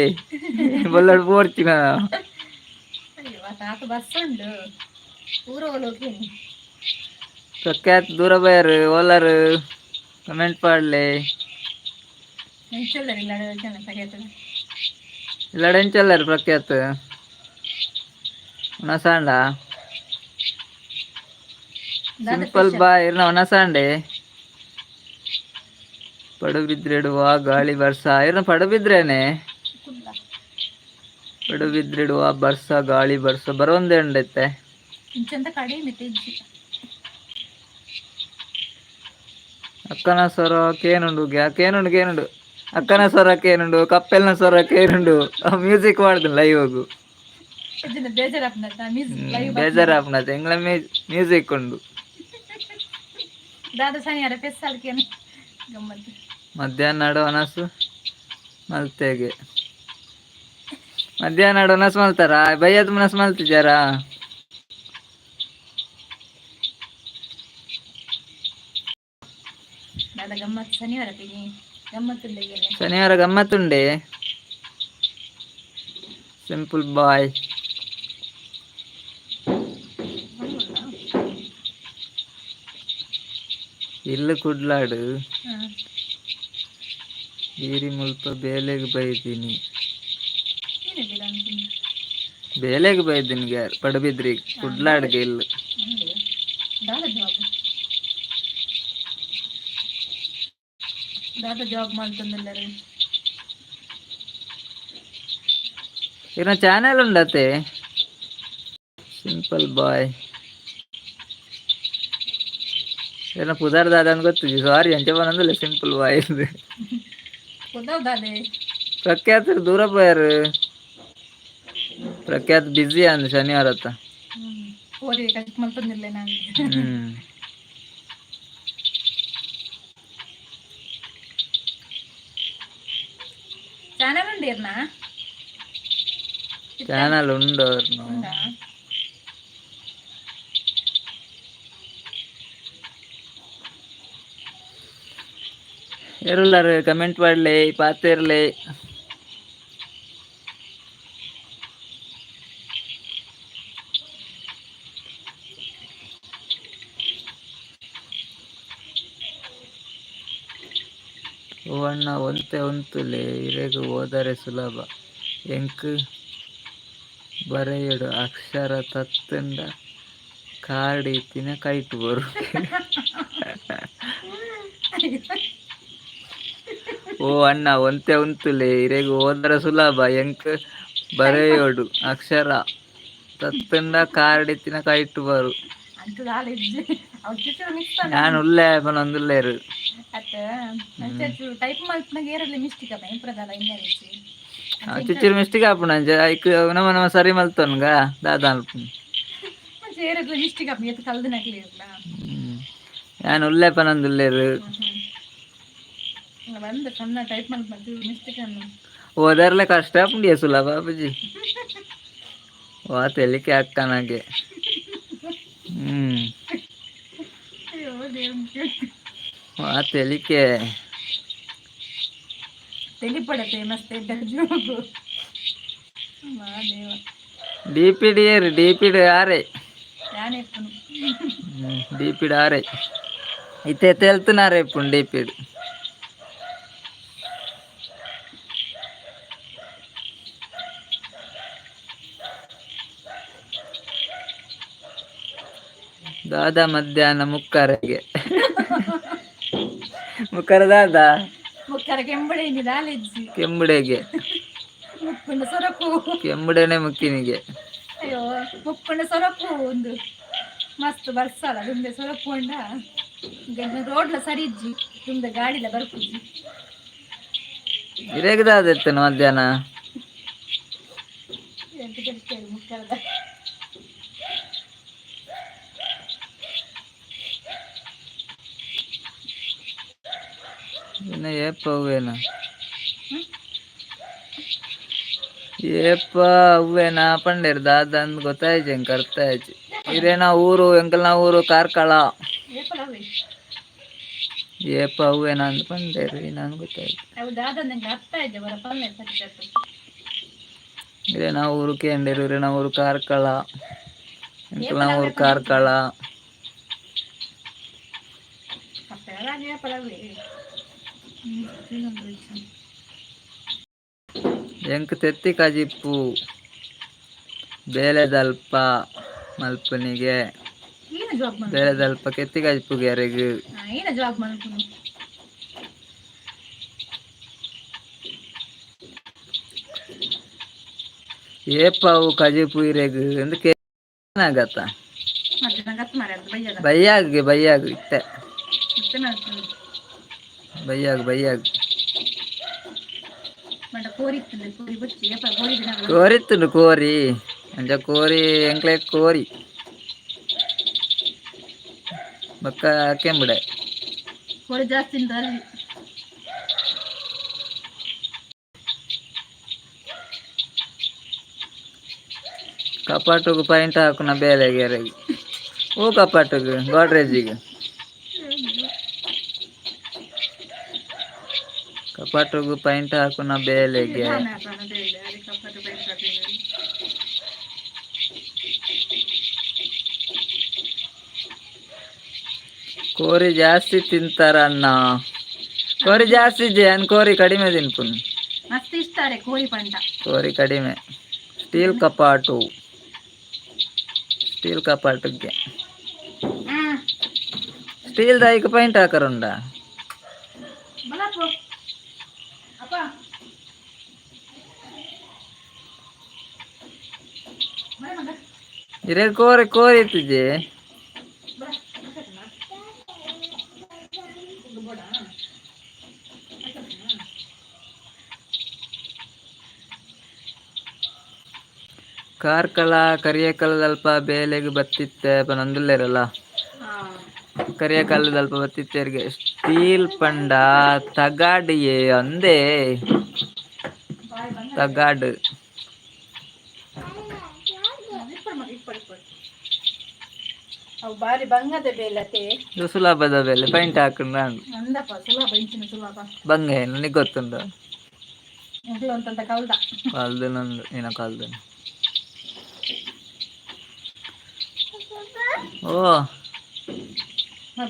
ಬೊಲ್ಲಡ್ ಪೋಡ್ಚಿ. ಅಯ್ಯೋ, ತಾತ ಬಸ್ ಉಂಡು ಊರು ಹೋಗಿ. ಪ್ರಖ್ಯಾತ್ ದೂರ ಬಯರ್ ಓಲರ್? ಕಮೆಂಟ್ ಪಾಡ್ಲೆ. ಎಂಚೊಲ್ಲರಿಲ್ಲ ಜನ ತಗೇತದೆ. ಇಲ್ಲಡೆ ಎಂಚಲ್ಲಾರು ಪ್ರಖ್ಯಾತ್ ಉಣಸಾಂಡ? ಸಿಂಪಲ್ ಬಾಯ್ ಇರ್ನ ಒಣಸಾಂಡೆ. ಪಡುಬಿದ್ರೆಡುವ ಗಾಳಿ ಬರ್ಸ ಇರ್ನ ಪಡುಬಿದ್ರೇನೆ. ಪಡುಬಿದ್ರೆಡುವ ಬರ್ಸ ಗಾಳಿ ಬರ್ಸ ಬರೋಂದೇ ಉಂಡೈತೆ. ಇಂಚಂತ ಕಡಿಮೆ ತೆಜ್ಜಿ. ಅಕ್ಕನ ಸ್ವರ ಕೇನುಂಡು, ಕೇನುಂಡು ಕೇನುಂಡು. ಅಕ್ಕನ ಸ್ವರ ಕೇನುಂಡು, ಕಪ್ಪೆಲ್ನ ಸ್ವರ ಕೇನುಂಡು. ಮ್ಯೂಸಿಕ್ ಮಾಡ್ದು ಲೈವ್ ಹೋಗು. ಬೇಜಾರಾಪುನ ಮ್ಯೂಸಿಕ್ ಲೈವ್. ಬೇಜಾರಾಪುನ ಎಂಗ್ಲ ಮ್ಯೂಸಿಕ್ ಉಂಡು. ದಾದ ಶನಿವಾರ ಪೆಸ್ಸಾಲ್ಕೇನು ಗಮ್ಮತ್ತು. ಮಧ್ಯಾಹ್ನ ಒನಸು ಮಲ್ತೆಗೆ. ಮಧ್ಯಾಹ್ನ ಒನಸು ಮಲ್ತಾರ, ಬೈಯದ ಮನಸ್ಸು ಮಲ್ತಿದ್ದಾರಾ? ದಾದ ಗಮ್ಮತ್ತು ಶನಿವಾರ ಪಿನಿ ಗಮ್ಮತ್ತುಂಡೆ. ಶನಿವಾರ ಗಮ್ಮತ್ತುಂಡೆ. Simple boy. ಇಲ್ಲು ಕುಡ್ಲಾಡು. ಬೀರಿ ಮುಲ್ಪ ಬೇಲೆಗ್ ಬೈದಿನಿ. ಬೇಲೆಗ್ ಬೈದಿನಿ ಪಡುಬಿದ್ರಿ, ಕುಡ್ಲಾಡ್ಗೆ ಇಲ್ಲು. ದಾದ ಜಾಬ್, ದಾದ ಜಾಬ್ ಮಾಡ್ತಂದೆಲ್ಲರು? ಇನ್ನ ಚಾನೆಲ್ ಉಂಡತೆ ಸಿಂಪಲ್ ಬಾಯ್? ಏನ ಪುದಾರ್ ದಾದ ಅಂತ ಗೊತ್ತಿದೆ. ಸಾರಿ, ಅಂಚೆ ಬಂದಿಲ್ಲ ಸಿಂಪಲ್ ಬಾಯ್. ಪುದರ್ ಪ್ರಖ್ಯಾತರು ದೂರ ಪೋಯಾರು. ಪ್ರಖ್ಯಾತ್ ಬ್ಯುಸಿ ಅಂದ್ ಶನಿವಾರ ಅತ್ತ. ಹೋರಿ ಕಷ್ಟ ಮಲ್ತಂದಿಲ್ಲ ನಾನು. ಚಾನಲ್ ಉಂಡಿರ್ನಾ? ಚಾನಲ್ ಉಂಡು ಅವ್ರನ್ನು. ಉಂಡಾ? ಏರುಲ್ಲಾರು ಕಮೆಂಟ್ ಮಾಡಲಿ, ಪಾತಿರ್ಲಿ. ಓ ಅಣ್ಣ, ಒಂತೆ ಉಂತುಲೆ, ಇರೆಗ್ ಓದರೆ ಸುಲಭ, ಎಂಕ್ ಬರೆಯೊಡು ಅಕ್ಷರ ತತ್ತ್ಂಡ ಕಾರ್ಡ್ ಇತ್ತಿನ ಕೈಟ್ ಬರು. ಓ ಅಣ್ಣ, ಒಂತೆ ಉಂತುಲೆ, ಇರೆಗ್ ಓದರೆ ಸುಲಭ, ಎಂಕ್ ಬರೆಯೊಡು ಅಕ್ಷರ ತತ್ತ್ಂಡ ಕಾರ್ಡ್ ಇತ್ತಿನ ಕೈಟ್ ಬರು. ಅಂಚ ದಾಲ ಇಜ್ಜಿ, ಅವು ಚುಚ್ಚು ಮಿಕ್ಸ್. ಯಾನ್ ಉಲ್ಲೆ ಪನೊಂದುಲ್ಲೆರ್. ಅತ್ತ, ಅಂಚ ಟೈಪ್ ಮಲ್ಪುನಾಗ ಏರಡ್ಲಿ ಮಿಸ್ಟೇಕ್ ಅಪ್ಪ ಇಂಪ್ರದಲ್ಲ ಇನ್ನೆರಿಚಿ. ಚುಚ್ಚುರು ಮಿಸ್ಟೇಕ್ ಆಪುಂಡು. ಅಂಚ ಐಕ್ ನಮ ನಮ ಸರಿ ಮಲ್ತೊನ್ಗ ದಾದ ಅನ್ಪುಂಡು. ಅಂಚ ಏರಡ್ಲಿ ಮಿಸ್ಟೇಕ್ ಅಪ್ಪ ಏತ್ ಕಲ್ದನಕ್ಲಿ ಇರ್ಲ. ಯಾನ್ ಉಲ್ಲೆ ಪನೊಂದುಲ್ಲೆರ್. ಬಂದ ಸಣ್ಣ ಟೈಪ್ ಮಲ್ಪುನ ಮಿಸ್ಟೇಕ್ ಅನ್ನು. ಓದರ್ಲೆ ಕಷ್ಟ ಆಪುಂಡು, ಸುಲಭ ಆಪುಜಿ. ವಾ ತೆಲಿಕೆ ಅಕ್ಕನಾಗೆ. ಅಯ್ಯೋ ದೇವ್ರ. ವಾ ತೆಲಿಕೆ. ತೆಲಿಪಡತೆ ಮಸ್ತ್ ಎಡ್ಡೆ ಜೋಗು ದೇವ. ಡಿ ಪಿ ಡಿ ಏರು? ಡಿ ಪಿ ಡಿ ಆರೆ? ಯಾನೇ ಇಪ್ಪುನು. ಡಿ ಪಿ ಡಿ ಆರೆ. ಇತ್ತೆ ತೆಲ್ತುನಾರೆ ಇಪ್ಪುಂಡು ಡಿ ಪಿ ಡಿ. ದಾದಾ ಮಧ್ಯಾಹ್ನ ಮುಕ್ಕರೆಗೆ? ಮುಕ್ಕರ ದಾದಾ? ಮುಕ್ಕರ ಕೆಂಬಡೆ ಇನಿ ದಾಲೆಜ್ಜಿ. ಕೆಂಬುಡೆಗೆ. ಮುಕ್ಕುಂಡ ಸೊರಪು. ಕೆಂಬುಡೆನೆ ಮುಕ್ಕಿನಿಗೆ. ಅಯ್ಯೋ, ಮುಕ್ಕುಂಡ ಸೊರಪು ಒಂದು ಮಸ್ತ್ ಬರ್ಸಲ ದುಂಬೆ ಸೊರಪು ಉಂಡ. ರೋಡ್ಲ ಸರಿ ಇಜ್ಜಿ, ದುಂಬೆ ಗಾಡಿಲ ಬರ್ಪುಜಿ. ಇರೆಗ್ ದಾದ ಇತ್ತನ ಮಧ್ಯಾಹ್ನ? ಎಂತ ಕೆಡ್ತೇವೆ ಮುಕ್ಕರದ. ಇನ್ನ ಏಪ ಹೂವೇನ? ಏಪ ಹೂವೇನ ಪಂಡೇರ್ ದಾದ ಅಂದ್ ಗೊತ್ತಾಯ್ತು, ಎಂಕ್ ಅರ್ಥ ಆಯ್ತು. ಇರೇನ ಊರು? ಎಂಕಲ್ನ ಊರು ಕಾರ್ಕಳ. ಏಪಲವೇ? ಏಪ ಹೂವೇನ ಅಂದ್ ಪಂಡೇರ್, ನಾನು ಗೊತ್ತಾಯ್ತು. ಅವು ದಾದ ನಂಗೆ ಅರ್ಥ ಆಯ್ತು ಬರ ಪಲ್ಲೆ ಸರಿ ಸರಿ. ಇರೇನ ಊರು ಕೇಂಡೇರು. ಇರೇನ ಊರು ಕಾರ್ಕಳ. ಎಂಕಲ್ನ ಊರು ಕಾರ್ಕಳ. ಅಪ್ಪೆಲ್ಲ ಏಪಲವೇ. ಎಂಕ್ ತೆತ್ತಿ ಕಜಿಪ್ಪು ಬೇಲೆದಲ್ಪ ಮಲ್ಪುನಿಗೆ. ಈನ ಜಾಬ್ ಮಲ್ಪುನು. ಬೇಲೆದಲ್ಪ ಕೆತ್ತಿ ಕಜಿಪ್ಪುಗೆ ಅರೆಗ್. ಈನ ಜಾಬ್ ಮಲ್ಪುನು. ಏಪಾವು ಕಜಿಪು ಇರೆಗ್ ಎಂದು ಕೇನಾಗತ್ತ. ಮತ್ತೆ ನಂಗೆ ಹತ್ತು ಮಾರೆ ಅದು ಬೈಯದ. ಬೈಯಾಗ್ ಬೈಯಾಗ್ ಇತ್ತೆ. ಮತ್ತೆ ಮಲ್ಪುನು. ಬೈಯಾಗ್ ಬೈಯಾಗ್. ಮಂಡ ಕೋರಿ ಇತ್ತು, ಕೋರಿ ಬುಚ್ಚಿ ಏಪ ಕೋರಿ ದಿನಗಳ. ಕೋರಿತ್ತುಂಡು ಕೋರಿ ಅಂಚ ಕೋರಿ ಎಂಕ್ಲೆ ಕೋರಿ ಬೊಕ್ಕ ಕೆಂಬುಡೆ. ಕೋರಿ ಜಾಸ್ತಿ ಉಂಟು ಅಲ್ಲಿ. ಕಪಾಟುಗು ಪೈಂಟ್ ಹಾಕುನ ಬೇಲೆಗೆ ಎರೆಗ್ ಓ ಕಪಾಟುಗು ಗೋಡ್ರೇಜಿಗೆ ಕಪಾಟುಗು ಪೈಂಟ್ ಹಾಕುನ ಬೇಲೆಗೆ. ಕೋರಿ ಜಾಸ್ತಿ ತಿಂತಾರ ಅಣ್ಣ, ಕೋರಿ ಜಾಸ್ತಿ ಇಜ್ಜೆ ಅನ್ ಕೋರಿ ಕಡಿಮೆ ತಿನ್ಪುನು. ಮಸ್ತ್ ಇಷ್ಟಾರೆ ಕೋರಿ ಪಂಡ. ಕೋರಿ ಕಡಿಮೆ. ಸ್ಟೀಲ್ ಕಪಾಟು, ಸ್ಟೀಲ್ ಕಪಾಟುಗೆ ಸ್ಟೀಲ್ ದಾಯಿಕ್ ಪೈಂಟ್ ಹಾಕರುಂಡ. ಬಲಪ್ಪು ಅಪ್ಪ ಬರ ಮಗ. ಇರೆ ಕೋರಿ ಕೋರಿ ಇತ್ತಿಜೆ. ಬರ. ಕಾರ್ಕಳ ಕರಿಯಕಲ್ಲದಲ್ಪ ಬೇಲೆಗ್ ಬತ್ತಿತ್ತೆ ಪನೊಂದುಲ್ಲೆರಲ್ಲ. ಕರಿಯಕಲ್ಲದಲ್ಪ ಬತ್ತಿತ್ತೆರ್ಗೆ ಸ್ಟೀಲ್ ಪಂಡ ತಗಾಡಿಯೇ ಅಂದೇ ತಗಾಡ್. ಅವು ಬಾರಿ ಬಂಗದ ಬೇಲತೆ. ಇದು ಸುಲಭದ ಬೇಲೆ ಪೈಂಟ್ ಹಾಕೊಂಡು. ಅಂದಪ್ಪ ಸುಲಭ ಇಂಚಿನ ಸುಲಭ. ಬಂಗ ನನಗೆ ಗೊತ್ತುಂಡು. ಎಂಕ್ಲು ಅಂತಂತ ಕಲ್ದ. ಕಲ್ದು ನಂದು ಏನ ಕಲ್ದು ಓ.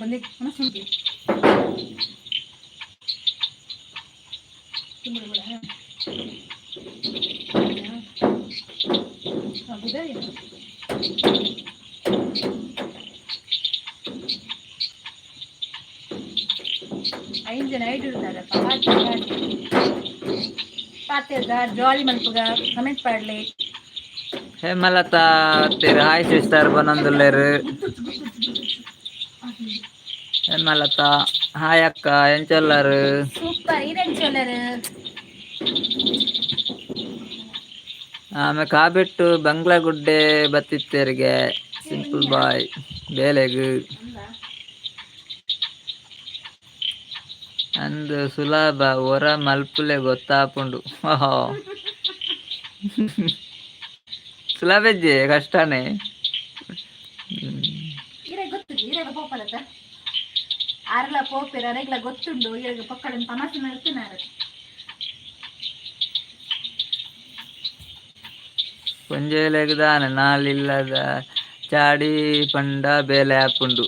ಬಂದಿ ಮನಸ್ಸು ಐದು ಜನ ಐದು ಇರ್ತಾರೆ. ಪಾತೆರ್ಗ ಜಾಲಿ ಮಲ್ಪುಗ ಕಮೆಂಟ್ ಪಾಡ್ಲಿ. ಹೇಮಲತಾ ತೇರು ಹಾಯ್ ಸಿಸ್ಟರ್ ಬನೊಂದುಲ್ಲೆರ್. ಹೇಮಲತಾ ಹಾಯ್ ಅಕ್ಕ ಎಂಚೊಲ್ಲರು. ಸೂಪರ್ ಈರೆಂಚೊಲ್ಲರು. ಆಮೆ ಕಾಬಿಟ್ಟು ಬಂಗ್ಲಗುಡ್ಡೆ ಬತ್ತಿತ್ತೆರ್ಗೆ ಸಿಂಪಲ್ ಬಾಯ್ ಬೇಲೆಗ್. ಅಂದ್ ಸುಲಭ ಒರ ಮಲ್ಪುಲೆ ಗೊತ್ತಾಪುಂಡು. ಓಹೋ ಸುಲಭ ಇಜ್ಜೆ ಕಷ್ಟನೇ. ಈರೆಗ್ ಗೊತ್ತುಂಡು ಈರೆಗ ಪೋಪಲತ್ತ ಆರ್ಲ ಪೋಪೆರ್ ಅರೆಗ್ಲ ಗೊತ್ತುಂಡು ಈರೆಗ್ ಪೊಕ್ಕಡನ್ ತಮಾಷೆ ಮಲ್ತಿನಾರ್. ಒಂಜೇಲೆಗ್ ದಾನೆ ನಾಲಿಲ್ಲದ ಚಾಡಿ ಪಂಡ ಬೇಲೆ ಆಪುಂಡು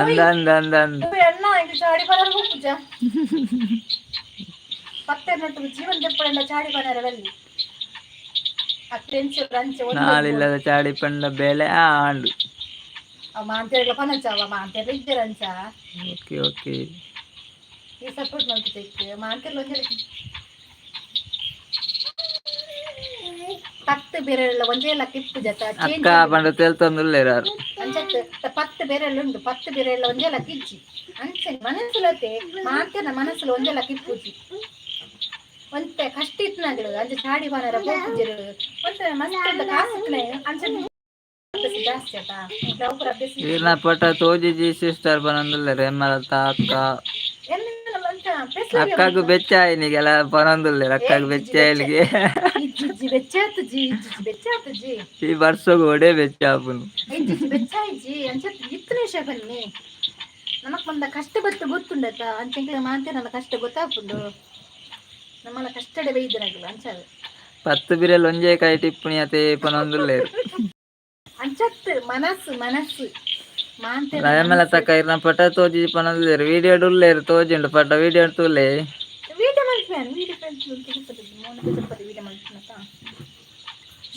ಅಂದ ಅಂದ ಅಂದ ಅಂದ. ಅಣ್ಣ ಇಂಚ ಚಾಡಿ ಪನರ ಪೋಪುಜ ಪತ್ತೆರ್ನೊಟ್ಟುಗು ಜೀವನ ದೆಪ್ಪಡೆಂಡ ಚಾಡಿ ಪನರ ಬಲ್ಲಿ ಅಕ್ಲೆಂಚ ಅಂಚೆ. ನಾಲಿಲ್ಲದ ಚಾಡಿ ಪಂಡ ಬೇಲೆ ಆಂಡು. ಮಾಂತೇರ್ಲ ಪನಂಚ ಅವ ಮಾಂತೇರ್ಲ ಇಜ್ಜೆರಂಚ. Okay okay. ಈ ಸಪೋರ್ಟ್ ಮಲ್ಪುಜ ಮಾಂತೇರ್ಲ ಒಂಜೆ ಪತ್ತು ಬೇರೆಲ್ಲ ಒಂಜೇ ಲಕ್ಕ ಇಪ್ಪುಜತ. ಅಕ್ಕ ಪಂಡ ತೆಲ್ತೊಂದುಲ್ಲೆರ್ ಆರ್. ಅಂಚತ್ ಪತ್ತು ಬೇರೆಲ್ಲ ಉಂಡು, ಪತ್ತು ಬೇರೆಲ್ಲ ಒಂಜೇ ಲಕ್ಕ ಇಜ್ಜಿ ಅಂಚೆ ಮನಸ್ಸುಲತೆ ಮಾಂತೇರ್ನ ಮನಸ್ಸುಲ ಒಂಜೇ ಲಕ್ಕ ಇಪ್ಪುಜಿ. ಒಂತೆ ಕಷ್ಟ ಇತ್ನಾಗ್ಲು ಅಂಚೆ ಚಾಡಿ ಪನರ ಪೋಪುಜೆರ್. ಒಂತೆ ಮಸ್ತ್ ಕಾಸು ಅಂಚೆ ಜಾಸ್ತಿ ಆತ ಅವುಪುರ ಅಭ್ಯಾಸ. ಈರ್ನ ಪಟ ತೋಜಿಜಿ ಸಿಸ್ಟರ್ ಪನೊಂದುಲ್ಲೆರ್ ಹೇಮಲತಾ ಅಕ್ಕ. ಎಲ್ಲ ಅಂಚ. ಅಕ್ಕಗ್ ಬೆಚ್ಚ ಆಯಿನಿಗೆಲ್ಲ ಪನೊಂದುಲ್ಲೆರ್ ಅಕ್ಕಗ್ ಬೆಚ್ಚ ಆಯಿನಿಗೆ. ಇಜ್ಜಿ ಬೆಚ್ಚಾತುಜಿ ಇಜ್ಜಿ ಬೆಚ್ಚಾತುಜಿ. ಈ ಬರ್ಸೊಗು ಒಡೆ ಬೆಚ್ಚ ಆಪುಂಡು. ಇಜ್ಜಿ ಬೆಚ್ಚಾಯಿಜಿ ಅಂಚ ಇತ್ತಿನ ವಿಷಯ ಬನ್ನಿ ನಮಕ್ ಬಂದ ಕಷ್ಟ ಬತ್ತು ಗೊತ್ತುಂಡತ ಅಂಚೆಂಕ್ಲೆ ಮಾಂತೇನಲ್ಲ ಕಷ್ಟ ಗೊತ್ತಾಪುಂಡು ನಮ್ಮಲ ಕಷ್ಟಡೆ ಬೈದನಾಗಿಲ್ಲ ಅಂಚ. ಪತ್ತು ಬಿರೆಲ್ ಒಂಜೇ ಕೈ ಟಿಪ್ಪುಣಿ ಅತೆ ಪನೊಂದುಲ್ಲೆರ್. ಅಂಚತ್ ಮನಸ್ಸು ಮನಸ್ಸು ಮಾಂತೇನ. ಹೇಮಲತಕ್ಕ ಇರ್ನ ಪಟ ತೋಜಿಜಿ ಪನೊಂದುಲ್ಲೆರ್ ವಿಡಿಯೋ ಉಲ್ಲೆರ್ ತೋಜುಂಡು ಪಟ ವಿಡಿಯೋ ತೂಲೆ. ವೀಡಿಯೋ ಮಲ್ಪೇನ್ ವೀಡಿಯೋ ಮೋನೆ. Chapati video ಮಾಡ್ತೀನಕ್ಕ.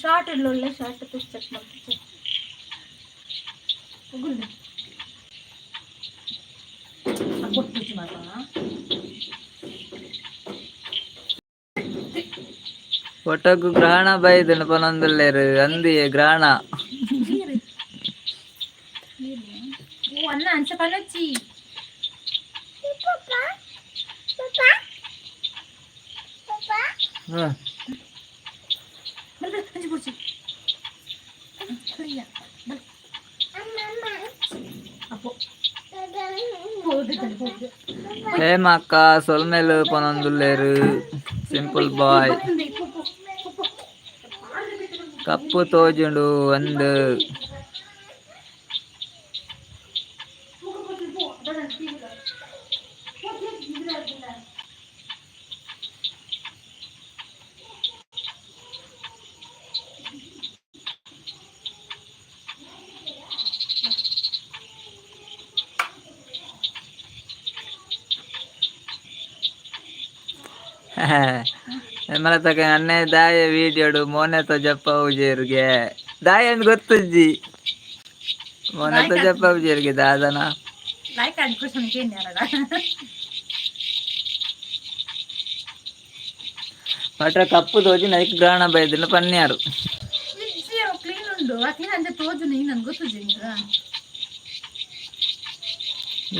Short ಇಡ್ಲೊಳ್ಳೆ short cheque ಮಾಡ್ತೀನಿ. ಉಗುಳ್ಳಿ ಬೊಟ್ಟು ಮಾಡ. ಒಟಗು ಗ್ರಹಣ ಬೈದನ ಪನೊಂದುಲ್ಲೆರ್ ಅಂದಿಯೇ ಗ್ರಹಣ. ಓ ಅಣ್ಣ, ಅಂಚ ಪನೊಚ್ಚಿ. ಬಲ್ ಬಲ್, ಅಂಚ ಪೊರ್ಚಿ. ಬಲ್ ಅಪ್ಪೋ ಹೋದೆ ಹೋದೆ. ಹೇಮಕ್ಕ ಸೊಲ್ಮೆಲು ಪನೊಂದುಲ್ಲೆರ್. ಸಿಂಪಲ್ ಬಾಯ್ ಕಪ್ಪು ತೋಜುಂಡು ಅಂದ್. ಮಲತಕ ಅನ್ನೆ ದಾಯ ವೀಡಿಯೋಡು ಮೋನೆ ತೋಜಪ್ಪ ಉಜೇರ್ಗೆ ದಾಯ ಅಂದ್ ಗೊತ್ತುಜ್ಜಿ, ಮೋನೆ ತೋಜಪ್ಪ ಉಜೇರ್ಗೆ ದಾದನ. ಲೈಕ್ ಆಗಿ ಕ್ವಶನ್ ಕೇಳಿ. ಪಟ್ರ ಕಪ್ಪು ತೋಜಿ ನೈಕ್ ಗ್ರಹಣ ಬೈದಿನ ಪನ್ಯಾರು. ಕ್ಲೀನ್ ಉಂಡು, ಆ ಕ್ಲೀನ್ ಅಂಚ ತೋಜುನ ನನ್ಗೆ ಗೊತ್ತುಜ್ಜಿ.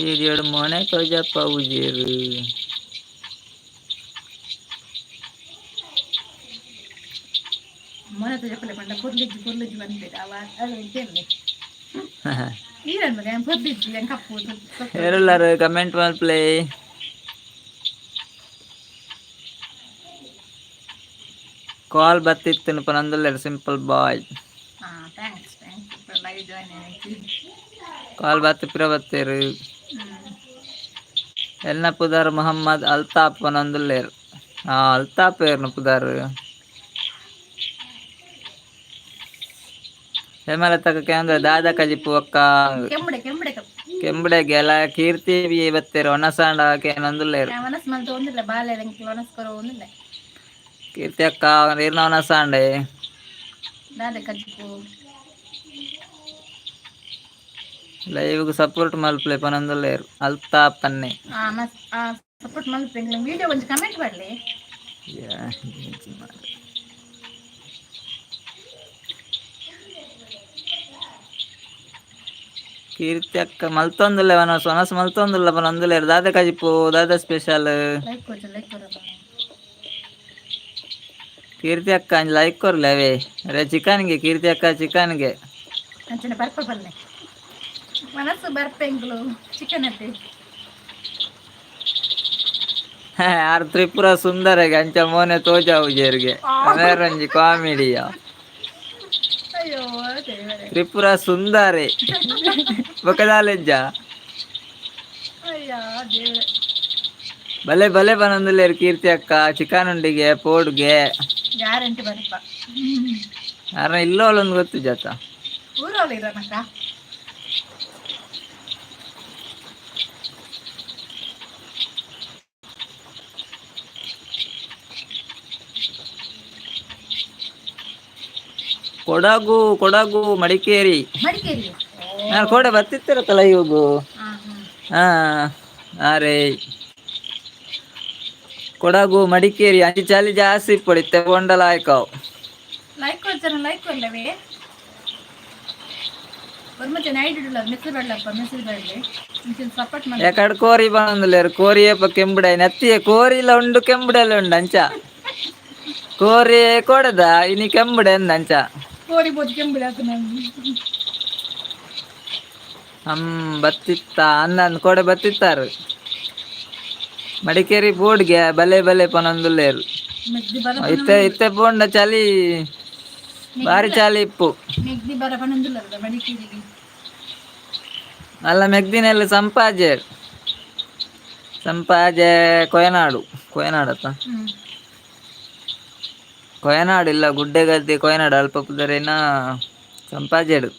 ವೀಡಿಯೋಡು ಮೋನೆ ತೋಜಪ್ಪ ಉಜೇರು. ಮೊನ್ನೆ ತೋಜಪ್ಪಲೆ ಪಂಡ ಪೊರ್ಲಿಜ್ಜಿ ಪೊರ್ಲಿಜ್ಜಿ ಬಂದಿದೆ ಅವ ಅದು ಕೇಳಿ. ಈರನ್ ಮಗ ಪೊರ್ಲಿಜ್ಜಿ ಹೆಂಗ್ ಕಪ್ಪು. ಏರುಲ್ಲಾರು ಕಮೆಂಟ್ ಮಲ್ಪ್ಲೆ. ಕಾಲ್ ಬತ್ತಿತ್ತು ಪನೊಂದುಲ್ಲೆರ್ ಸಿಂಪಲ್ ಬಾಯ್. ಹಾ, thanks thanks, live join ಆಯ್ತು. ಕಾಲ್ ಬತ್ತಿ ಪಿರ ಬತ್ತೇರು. ಎನ್ನ ಪುದರ್ ಮೊಹಮ್ಮದ್ ಅಲ್ತಾಫ್ ಪನೊಂದುಲ್ಲೆರ್. ಹಾ, ಅಲ್ತಾಫ್ ಏರ್ನ ಪುದರ್. ಹೇಮಲತಕ್ಕ ಕೇಂದ್ರ ದಾದ ಕಜಿಪು ಅಕ್ಕ? ಕೆಂಬಡೆ ಕೆಂಬಡೆ ಕಪ್ಪು. ಕೆಂಬಡೆ ಗೆಲ ಕೀರ್ತಿ ಬಿ ಬತ್ತೇರು ಒಣಸಾಂಡ ಕೇನೊಂದುಲ್ಲೆರ್. ಮನಸ್ಸು ಮಲ್ತ ಒಂದಿಲ್ಲ ಬಾಲೆ ಒಣಸ್ಕೊರ ಒಂದಿಲ್ಲ. ಕೀರ್ತಿ ಅಕ್ಕ ನೀರ್ನ ಒಣಸಾಂಡೆ. ದಾದ ಕಜಿಪು? ಲೈವ್ ಸಪೋರ್ಟ್ ಮಲ್ಪ್ಲೆ ಪನೊಂದುಲ್ಲೆರ್ ಅಲ್ತಾಫ್ ಪನ್ನೆ. ಆ ಮಸ್ ಆ ಸಪೋರ್ಟ್ ಮಲ್ಪೆ, ವಿಡಿಯೋ ಒಂಜಿ ಕಮೆಂಟ್ ಮಾಡಲಿ. ಯಾ. ಕೀರ್ತಿ ಅಕ್ಕ ಮಲ್ತೊಂದುಲ್ಲೆ ವನಸ್ ವನಸ್ ಮಲ್ತೊಂದುಲ್ಲ ಪನೊಂದುಲ್ಲೆರ್. ದಾದ ಕಜಿಪು, ದಾದ ಸ್ಪೆಷಲ್? ಲೈಕ್ ಕೊರ್ಚ, ಲೈಕ್ ಕೊರಪ್ಪ. ಕೀರ್ತಿ ಅಕ್ಕ ಅಂಜ್ ಲೈಕ್ ಕೊರ್ಲೆ ಅವೇ. ಅರೆ ಚಿಕನ್ಗೆ ಕೀರ್ತಿ ಅಕ್ಕ ಚಿಕನ್ಗೆ. ಅಂಚನೆ ಬರ್ಪ ಬಲ್ಲೆ ಮನಸ್ಸು ಬರ್ಪೆಂಗ್ಲು ಚಿಕನ್ ಅತ್ತೆ. ಆರ್ ತ್ರಿಪುರ ಸುಂದರಗೆ ಅಂಚ ಮೋನೆ ತೋಜಾವುಜೇರ್ಗೆ ಮೇರಂಜಿ ಕಾಮಿಡಿಯ. ಅಯ್ಯೋ ದೇವರೇ. ತ್ರಿಪುರ ಸುಂದರಿ ಬೊಕದಾಲೆಜ್ಜ. ಅಯ್ಯೋ ದೇವರೇ. ಬಲೆ ಬಲೆ ಪನೊಂದುಲ್ಲೆರ್ ಕೀರ್ತಿ ಅಕ್ಕ ಚಿಕನ್ ಉಂಡಿಗೆ ಪೋಡುಗೆ. ಗ್ಯಾರಂಟಿ ಬರ್ಪ. ಅರ ಇಲ್ಲೋಳೊಂದು ಗೊತ್ತು ಜಾತ. ಊರೋಳು ಇರೋನಕ್ಕ. ಕೊಡಗು ಕೊಡಗು ಮಡಿಕೇರಿ. ಮಡಿಕೇರಿ. ನಾನು ಕೋಡೆ ಬತ್ತಿತ್ತಿರತ್ತಲ್ಲ ಇವಾಗ. ಹಾ ಹಾ. ಹಾ ಹಾ ರೇ, ಕೊಡಗು ಮಡಿಕೇರಿ ಅಂಚಿ ಚಳಿ ಜಾಸ್ತಿ ಇಪ್ಪಡಿತ್ತೆ ಕೊಂಡಲ ಆಯ್ಕಾವ್. ಲೈಕ್ ಕೊಡ್ತಾರ, ಲೈಕ್ ಕೊರ್ಲವೇ. ಒರ್ಮಚೆ ನೈಟ್ ಇಡಲ್ಲ ಮೆಸೇಜ್ ಬರಲಪ್ಪ, ಮೆಸೇಜ್ ಬರಲಿ, ಒಂಚೂರು ಸಪೋರ್ಟ್ ಮಾಡಿ. ಯಾಕಡೆ ಕೋರಿ ಬಂದಲೇರು ಕೋರಿಯಪ್ಪ ಕೆಂಬುಡೆ ನೆತ್ತಿಯ ಕೋರಿಲ ಉಂಡು ಕೆಂಬುಡೆಲ್ಲ ಉಂಡು ಅಂಚ ಕೋರಿ ಕೊಡದ ಇನಿ ಕೆಂಬುಡೆ ಅಂದ ಅಂಚ. ಕೋರಿ ಬೋದು ಕೆಂಬುಡೆ ಆತು ನಮ್ಗೆ. ಹಮ್ ಬತ್ತಿತ್ತ ಅಂದ ಕೋಡೆ ಬತ್ತಿತ್ತಾರು ಮಡಿಕೇರಿ ಬೋರ್ಡ್ಗೆ ಬಲೆ ಬಲೆ ಪನೊಂದುಲ್ಲೇರು. ಮೆಗ್ದಿ ಬರ. ಇತ್ತೆ ಇತ್ತೆ ಪೋಂಡ ಚಳಿ ಬಾರಿ ಚಳಿ ಇಪ್ಪು. ಮೆಗ್ದಿ ಬರ ಪನೊಂದುಲ್ಲ ಮಡಿಕೇರಿಗೆ. ಅಲ್ಲ ಮೆಗ್ದಿನೆಲ್ಲ ಸಂಪಾಜೆ ಸಂಪಾಜೆ ಕೊಯನಾಡು ಕೊಯನಾಡತ್ತ. ಕೊಯನಾಡು ಇಲ್ಲ ಗುಡ್ಡೆಗದ್ದೆ ಕೊಯನಾಡು ಅಲ್ಪ ಪುದರೇನ ಸಂಪಾಜೆಡು.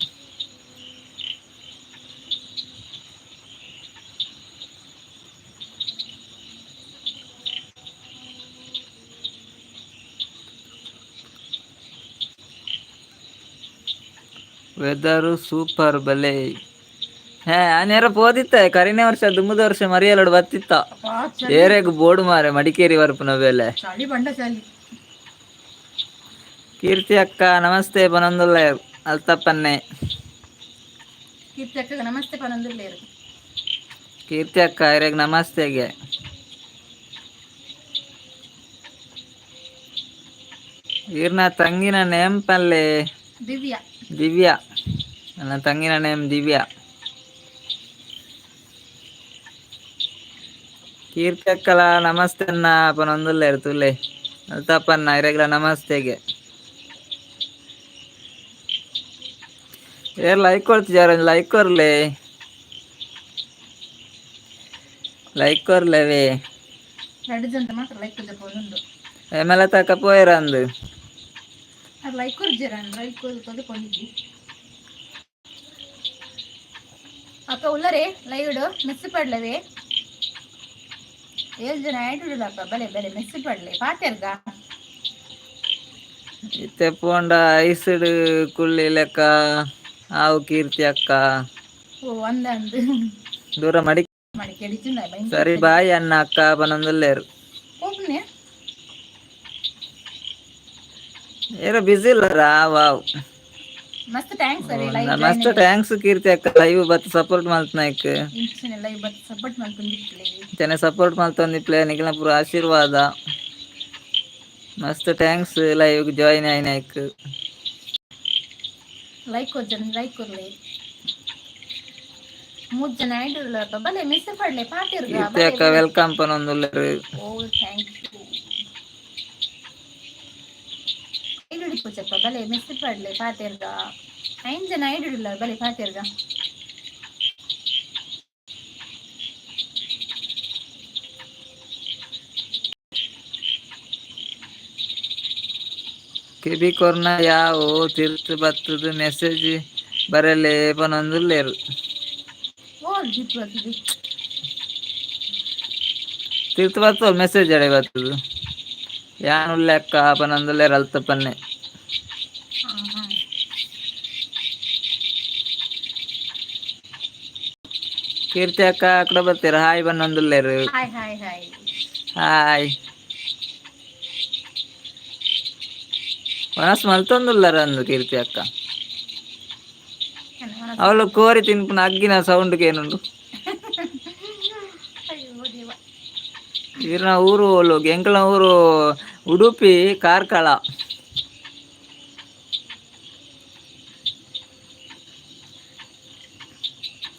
ವೆದರು ಸೂಪರ್ ಬಲೆ. ಹೇ, ಆನೇರ ಪೋದಿತ್ತ ಕರಿನೇ ವರ್ಷ, ದುಂಬುದ ವರ್ಷ ಮರಿಯಲೋಡು ಬತ್ತಿತ್ತ. ಏರೆಗ್ ಬೋಡು ಮಾರೆ ಮಡಿಕೇರಿ ಬರ್ಪುನ ಬೇಲೆ. ಚಳಿ ಬಂಡ ಚಳಿ. ಕೀರ್ತಿ ಅಕ್ಕ ನಮಸ್ತೆ ಪನೊಂದುಲ್ಲ ಅಲ್ತಪ್ಪನ್ನೆ. ಕೀರ್ತಿ ಅಕ್ಕಗೆ ನಮಸ್ತೆ ಪನೊಂದುಲ್ಲೇರು. ಕೀರ್ತಿ ಅಕ್ಕ ಇರೆಗ್ ನಮಸ್ತೆಗೆ. ಈರ್ನ ತಂಗಿನ ನೇಮ್ ಪಲ್ಲೆ. ದಿವ್ಯಾ. ದಿವ್ಯಾ, ನನ್ನ ತಂಗಿನ ನೇಮ್ ದಿವ್ಯಾ. ಕೀರ್ತಿ ಅಕ್ಕಲ ನಮಸ್ತೆ ಅನ್ನ ಪನೊಂದುಲ್ಲೇರು ತುಲೆ. ಅಲ್ತಪ್ಪನ್ನ ಇರೆಗ್ಲ ನಮಸ್ತೆಗೆ. ಏರ್ ಲೈಕ್ ಕೊಡ್ತಿದ್ದಾರೆ? ಲೈಕ್ ಕೊರ್ಲೆ, ಲೈಕ್ ಕೊರ್ಲೆವೇ. ಎರಡು ಜನ ಮಾತ್ರ ಲೈಕ್ ಒಂದೊಂದು. ಎಮೆಲ ತಕ ಪೋಯರ ಅಂದು. ಅದು ಲೈಕ್ ಕೊರ್ಜರ, ಲೈಕ್ ಕೊರ್ ಕೊಂಡಿದ್ವಿ. ಅಕ್ಕ ಉಲ್ಲರೆ ಲೈವ್ ಮಿಸ್ ಪಡ್ಲವೇ. ಏಳು ಜನ ಆಯ್ತು ಅಪ್ಪ, ಬಲೆ ಬಲೆ ಮಿಸ್ ಪಡ್ಲೆ ಪಾತೆರ್ಗ. ಇತ್ತೆ ಪೋಂಡ ಐಸ್ಡ್ ಕುಳ್ಳಿ ಲೆಕ್ಕ ಆವು ಕೀರ್ತಿ ಅಕ್ಕ. ಓ, ಅಂದ ಅಂದು. ದೂರ ಮಡಿ. ಮಾಡಿ ಕೆಡಿಚುಂಡ. ಸರಿ, ಬಾಯ್ ಅಣ್ಣ ಅಕ್ಕ ಪನೊಂದುಲ್ಲೇರು. ಹೋಗ್ನೆ. ಏರ ಬಿಸಿ ಇಲ್ಲರಾ? ವಾವ್. ಮಸ್ತ್ thanks ಸರಿ ಲೈವ್. ಮಸ್ತ್ thanks ಕೀರ್ತಿ ಅಕ್ಕ, ಲೈವ್ ಬತ್ ಸಪೋರ್ಟ್ ಮಲ್ತ್ನಾಯ್ಕ್. ಇಂಚಿನ ಲೈವ್ ಬತ್ ಸಪೋರ್ಟ್ ಮಲ್ತೊಂದಿಪ್ಲೆ. ಚೆನ್ನ ಸಪೋರ್ಟ್ ಮಲ್ತೊಂದಿಪ್ಲೆ, ನಿಖಿಲ ಪೂರ ಆಶೀರ್ವಾದ. ಮಸ್ತ್ thanks live join ಆಯ್ನಾಯ್ಕ್. ಲೈಕ್ ಕೊರ್ಜನ, ಲೈಕ್ ಕೊರ್ಲೆ. ಮೂರು ಜನ ಆಯ್ತು, ಬಲೆ ಮಿಸ್ ಪಡ್ಲೆ ಪಾತೆರ್ಗ. ಕೀರ್ತಿ ಅಕ್ಕ welcome ಪನೊಂದುಲ್ಲೇರು. Oh, thank you. ಐಡುಡಿ Poojappa, ಬಲೆ ಮಿಸ್ ಪಡ್ಲೆ ಪಾತೆರ್ಗ. ಐನ್ ಜನ ಐಡುಡಿಲ್ಲ, ಬಲೆ ಪಾತೆರ್ಗ. ಕೆಬಿ ಕೊರ್ನ ಯಾವು ತಿರ್ತ್ ಬತ್ತದ ಮೆಸೇಜ್ ಬರಲೇ ಪನೊಂದುಲ್ಲೇರು. ಓ, ಜಿಪ್ ಬರ್ತದೆ. ತಿರ್ತ್ ಬತ್ತದ ಮೆಸೇಜ್ ಅಡೆ ಬತ್ತದ. ಯಾನ್ ಉಲ್ಲೆ ಅಕ್ಕ ಪನೊಂದುಲ್ಲೇರು ಅಲ್ತಪ್ಪನ್ನೆ. ಹಾ ಹಾ. ಕೀರ್ತಿ ಅಕ್ಕ ಅಕಡ ಬರ್ತೀರ, ಹಾಯ್ ಪನೊಂದುಲ್ಲೇರು. Hi hi hi. ಹಾಯ್. ವನಸ್ ಮಲ್ತೊಂದುಲ್ಲರ ಅಂದು ಕೀರ್ತಿ ಅಕ್ಕ. ಅವಳು ಕೋರಿ ತಿನ್ಪುನ ಅಗ್ಗಿನ ಸೌಂಡ್ ಏನುಂಡು. ಅಯ್ಯೋ ದೇವ. ಈರ್ನ ಊರು ಓಲು? ಎಂಕಲ್ನ ಊರು ಉಡುಪಿ ಕಾರ್ಕಳ.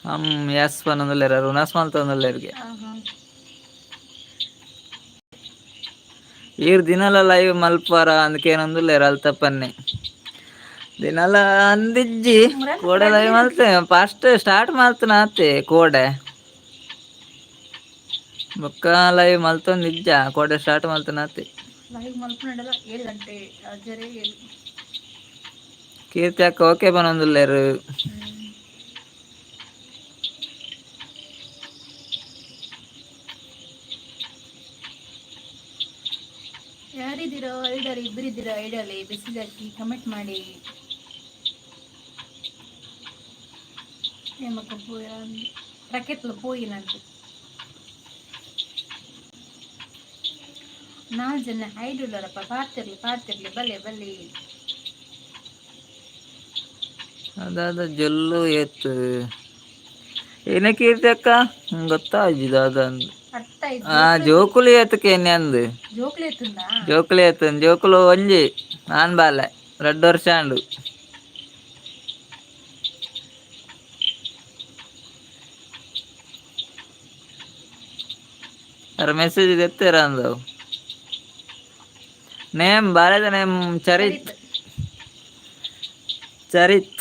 ಹಮ್ ಎಸ್ ಪನೊಂದುಲ್ಲೇರು, ಉನಸ್ ಮಲ್ತೊಂದುಲ್ಲೇರ್ಗೆ. ಹಾ ಹಾ. ಈರ್ ದಿನಲ ಲೈವ್ ಮಲ್ಪರ ಅಂದಕೇನೊಂದುಲ್ಲೇರು ಅಲ್ತಪ್ಪನ್ನೆ. ದಿನಲ ಅಂದಿಜ್ಜಿ, ಕೋಡೆ ಲೈವ್ ಮಲ್ತೆ. ಫಸ್ಟ್ ಸ್ಟಾರ್ಟ್ ಮಲ್ತನ ಅತ್ತೆ ಕೋಡೆ, ಬೊಕ್ಕ ಲೈವ್ ಮಲ್ತೊಂದಿಜ್ಜ. ಕೋಡೆ ಸ್ಟಾರ್ಟ್ ಮಲ್ತನ ಅತ್ತೆ. ಲೈವ್ ಮಲ್ಪುನಡಲ 7 ಗಂಟೆ ಅಜರೇ 7. ಕೀರ್ತಿ ಅಕ್ಕ ಓಕೆ ಪನೊಂದುಲ್ಲೇರು. ಯಾರಿದ್ದೀರೋ ಐಡಲ್ಲಿ? ಇಬ್ಬರಿದ್ದೀರೋ ಐಡಲ್ಲಿ? ಮೆಸೇಜ್ ಹಾಕಿ, ಕಮೆಂಟ್ ಮಾಡಿ. ಏಮಕ್ಕ ರಕೆತ್ಲು ಪೋಯಿನಂತೆ. ನಾಲ್ಕು ಜನ ಐಡುಲ್ಲರಪ್ಪ, ಪಾತಿರ್ಲಿ ಪಾತಿರ್ಲಿ, ಬಲೆ ಬಲೆ. ಅದಾದ ಜೊಲ್ಲು ಏತ್ ಏನ ಕೀರ್ತಿ ಅಕ್ಕ? ಗೊತ್ತಾಜಿ ದಾದ ಅಂದ್. ಅರ್ಥ ಆಯ್ತು. ಆ ಜೋಕುಲು ಏತಕ್ಕೆ ಎನ್ನೆ ಅಂದ್. ಜೋಕ್ಲಿ ಎತ್ತುಂದ? ಜೋಕುಲು ಏತ್, ಜೋಕುಲು ಒಂಜಿ ಆನ್ ಬಾಲೆ, 2 ವರ್ಷ ಆಂಡು. ಅರ ಮೆಸೇಜ್ ಎತ್ತೆರ ಅಂದವು. ನೇಮ್, ಬಾಲೆದ ನೇಮ್ ಚರಿತ್. ಚರಿತ್.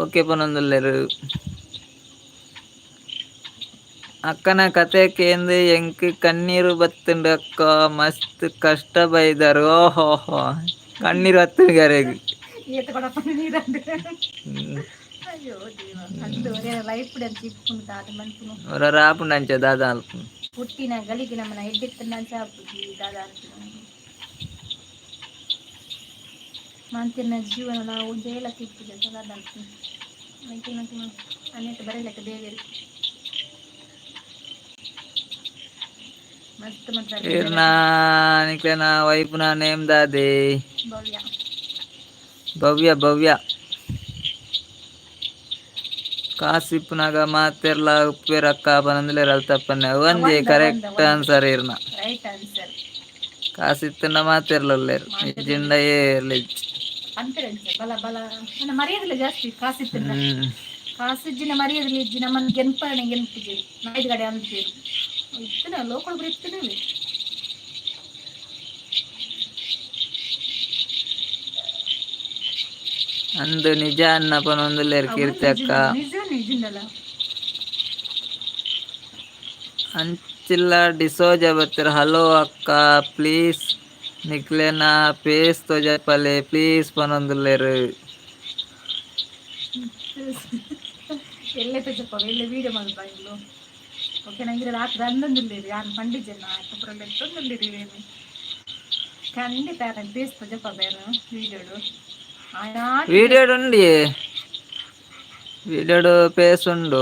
ಓಕೆ ಪನೊಂದುಲ್ಲೆರು. ಅಕ್ಕನ ಕತೆ ಕೇಂದ್ ಎಂಕ್ ಕಣ್ಣೀರು ಬತ್ತುಂಡು ಅಕ್ಕ, ಮಸ್ತ್ ಕಷ್ಟ ಬೈದರ್. ಓಹೋ, ಕಣ್ಣೀರು ಬತ್ತುಂಡು ಗರೆಗ್. ಏತ ಕೊಡಪ್ಪ ನೀರಂದು. ಅಯ್ಯೋ ದೇವ, ಅಂದು ಒರೇ ಲೈಫ್ ಅಂಚ ಇಪ್ಪುಂಡು ದಾದ ಮನ್ಪುನು. ಒರ ರಾಪುಂಡು ಅಂಚ ದಾದ ಅಲ್ಪುನು. ಪುಟ್ಟಿನ ಗಳಿಗೆ ನಮ್ಮನ ಎಡ್ಡೆತ್ತಂಡ ಅಂಚ ಆಪುಜಿ, ದಾದ ಅನ್ಪುನು. ಮಾಂತಿರ್ನ ಜೀವನ ನಾವು ಜೈಲಕ್ಕೆ ಇಪ್ಪುಜ, ದಾದ ಅನ್ಪುನು. ಐಕೆ ಅನೇಕ ಬರಲೆಕ್ಕ ದೇವೇರು ಮಸ್ತ್ ಮಾತ್ರ. ಈರ್ನ ನಿಕ್ಲೆನ ವೈಫ್ನ ನೇಮ್ ದಾದೆ? ಭವ್ಯ. ಭವ್ಯ, ಭವ್ಯ. ಕಾಸಿಪ್ಪುನಾಗ ಮಾತೆರ್ಲ ಉಪ್ಪೇರಕ್ಕ ಪನೊಂದುಲ್ಲೆರ್ ಅಲ್ತಪ್ಪನೆ. ಒಂಜಿ ಒಂದ, ಕರೆಕ್ಟ್ ಒಂದ. ಆನ್ಸರ್ ಇರ್ನ. Right answer. ಕಾಸಿತ್ತಂಡ ಮಾತೆರ್ಲ ಉಲ್ಲೆರ್, ಇಜ್ಜಿಂಡ ಏರ್ಲ ಇಜ್ಜಿ. ಅಂತಾರೆ ಅಂಚ ಬಲ ಬಲ ನನ್ನ ಮರ್ಯಾದೆಲ್ಲ ಜಾಸ್ತಿ ಕಾಸಿತ್ತಂಡ. ಕಾಸಿಜ್ಜಿನ ಮರ್ಯಾದೆಲ್ಲ ಇಜ್ಜಿ, ನಮ್ಮನ್ನ ಗೆನ್ಪರಣೆ ಗೆನ್ಪುಜಿ, ನಾಯ್ದು ಕಡೆ ಅಂತೀರಿ ಇತ್ತನ ಲೋಕಲ್ ಇತ್ತನವೇ. ಅಂದು ನಿಜ ಅನ್ನ ಪನೊಂದುಲ್ಲೆರ್ ಕೀರ್ತಿ ಅಕ್ಕ. ನಿಜ ನಿಜಿಂದಲ್ಲ. ಅಂಚಿಲ್ಲ ಡಿಸೋಜ ಬತ್ತೆರ್. ಹಲೋ ಅಕ್ಕ, ಪ್ಲೀಸ್ ನಿಕ್ಲೆನ ಫೇಸ್ ತೋಜಪಲೆ ಪ್ಲೀಸ್ ಪನೊಂದುಲ್ಲೆರ್. ಎಲ್ಲೆ ತೋಜಪ್ಪ, ಎಲ್ಲೆ ವೀಡಿಯೋ ಮಲ್ಪ ಇಲ್ಲು. ಓಕೆ, ನಂಗೆ ರಾತ್ರಿ ಅಂದೊಂದಿಲ್ಲೇರಿ ಯಾರು ಪಂಡಿಜನ ಪೂರ ಲೆತ್ತೊಂದುಲ್ಲೇರಿ. ಏನು ಖಂಡಿತ ನಾನು ಫೇಸ್ ತೋಜಪ್ಪ ಬೇರೆ ವೀಡಿಯೋಡು. ವೀಡಿಯೋಡು ಉಂಡಿ, ವೀಡಿಯೋಡು ಪೇಸ್ ಉಂಡು.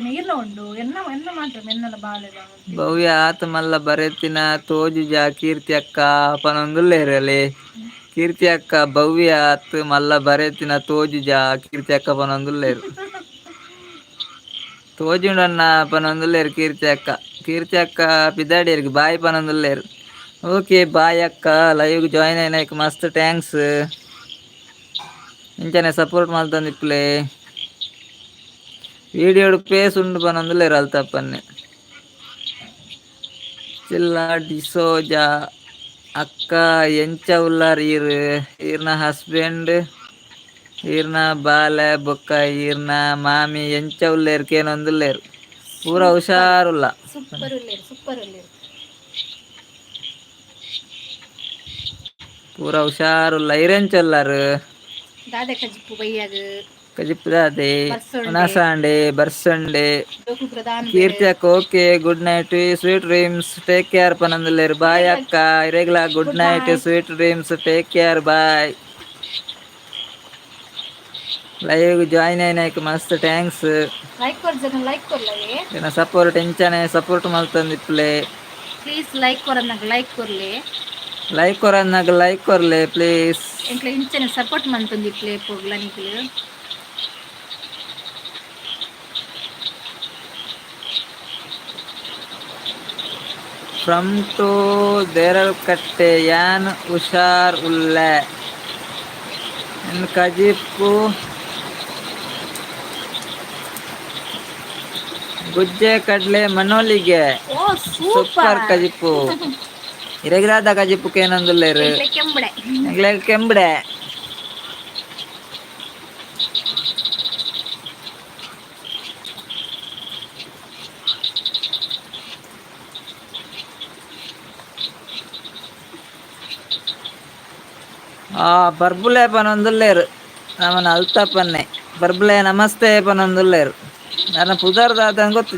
ನೀರ್ನ ಉಂಡು ಎನ್ನ ಎನ್ನ ಮಾತ್ರ ಎನ್ನಲ ಬಾಲೆದ. ಭವ್ಯ ಆತ ಮಲ್ಲ ಬರೆತಿನ ತೋಜುಜ ಕೀರ್ತಿ ಅಕ್ಕ ಪನೊಂದುಲ್ಲೆರ್. ಅಲ್ಲಿ ಕೀರ್ತಿ ಅಕ್ಕ, ಭವ್ಯ ಆತ್ ಮಲ್ಲ ಬರೆತಿನ ತೋಜುಜ ಕೀರ್ತಿ ಅಕ್ಕ ಪನೊಂದುಲ್ಲೆರ್. ತೋಜುಂಡನ್ನ ಪನೊಂದುಲ್ಲೆರ್ ಕೀರ್ತಿ ಅಕ್ಕ. ಕೀರ್ತಿ ಅಕ್ಕ ಪಿದಾಡಿಯರ್ಗೆ ಬಾಯ್ ಪನೊಂದುಲ್ಲೆರ್. ಓಕೆ, ಬಾಯ್ ಅಕ್ಕ. ಲೈವ್ ಜಾಯಿನ್ అయినాక ಮಸ್ತ್ thanks. ಇಂಚನೆ ಸಪೋರ್ಟ್ ಮಲ್ತೊಂದಿಪ್ಪುಲೆ. ವೀಡಿಯೋಡು ಪೇಸ್ ಉಂಡು ಪನೊಂದುಲ್ಲೆರ್ ಅಲ್ತಪ್ಪನ್ನೆ. ಚಿಲ್ಲ ಡಿಸೋಜ ಅಕ್ಕ, ಎಂಚ ಉಲ್ಲಾರ್ ಈರ್, ಈರ್ನ ಹಸ್ಬೆಂಡ್, ಈರ್ನ ಬಾಲೆ ಬೊಕ್ಕ ಈರ್ನ ಮಾಮಿ ಎಂಚ ಉಲ್ಲೇರ್ ಕೇನೊಂದುಲ್ಲೇರ್. ಪೂರ ಹುಷಾರುಲ್ಲ. Super ಉಲ್ಲೇರು, super ಉಲ್ಲೇರು. ಪೂರ ಹುಷಾರುಲ್ಲ. ಈರೆಂಚ ಉಲ್ಲಾರ್? ದಾದೆ ಕಜಿಪು ಬೈಯಾಗ? ಕಜಿಪುದಾದೆ. ಬರ್ಸೊಂಡೆ. ಉಣಸಾಂಡೆ ಬರ್ಸಂಡೆ. ಜೋಕು ಪ್ರಧಾನ. ಕೀರ್ತಿ ಅಕ್ಕ, okay, good night, sweet dreams, take care ಪನೊಂದುಲ್ಲೆರ್. ಬಾಯ್ ಅಕ್ಕ, ಇರೆಗ್ಲಾ good night, sweet dreams, take care, bye. Live join అయినాక ಮಸ್ತ್ thanks. Like ಕೊರ್ ಜನ, ಲೈಕ್ ಕೊರ್ಲವೇ. ಏನ ಸಪೋರ್ಟ್ ಇಂಚನೆ ಸಪೋರ್ಟ್ ಮಲ್ತೊಂದಿಪ್ಪುಲೆ. ಪ್ಲೀಸ್ ಲೈಕ್ ಕೊರನ್ನಾಗ ಲೈಕ್ ಕೊರ್ಲೆ. ಲೈಕ್ ಕೊರನ್ನಾಗ ಲೈಕ್ ಕೊರ್ಲೆ ಪ್ಲೀಸ್. ಎಂಕ್ಲೆ ಇಂಚನೆ ಸಪೋರ್ಟ್ ಮಂತೊಂದಿಪ್ಲೆ ಪೋಗ್ಲ ನಿಕ್ಲು. From to Deralakatte. ಯಾನ್ ಹುಷಾರ್ ಉಲ್ಲೆ. ಇನ್ ಕಜಿಪು ಗುಜ್ಜೆ ಕಡ್ಲೆ ಮನೋಲಿಗೆ. ಓ. ಸೂಪರ್. ಸೂಪರ್. ಕಜಿಪು ಇರೆಗ್ರಾದ ಕಜಿಪು ಕೇನೊಂದುಲ್ಲೆರ್. ಎಂಕ್ಲೆ ಕೆಂಬಡೆ. ಎಂಕ್ಲೆ ಕೆಂಬಡೆ. ಆ ಬರ್ಬುಲೆ ಪನೊಂದುಲ್ಲೆರ್ ನಮನ ಅಲ್ತಪ್ಪನ್ನೆ. ಬರ್ಬುಲೆ ನಮಸ್ತೆ ಪನೊಂದುಲ್ಲೆರ್. ನನ್ನ ಪುದರ್ ದಾದ ಗೊತ್ತಿಜ್ಜಿ.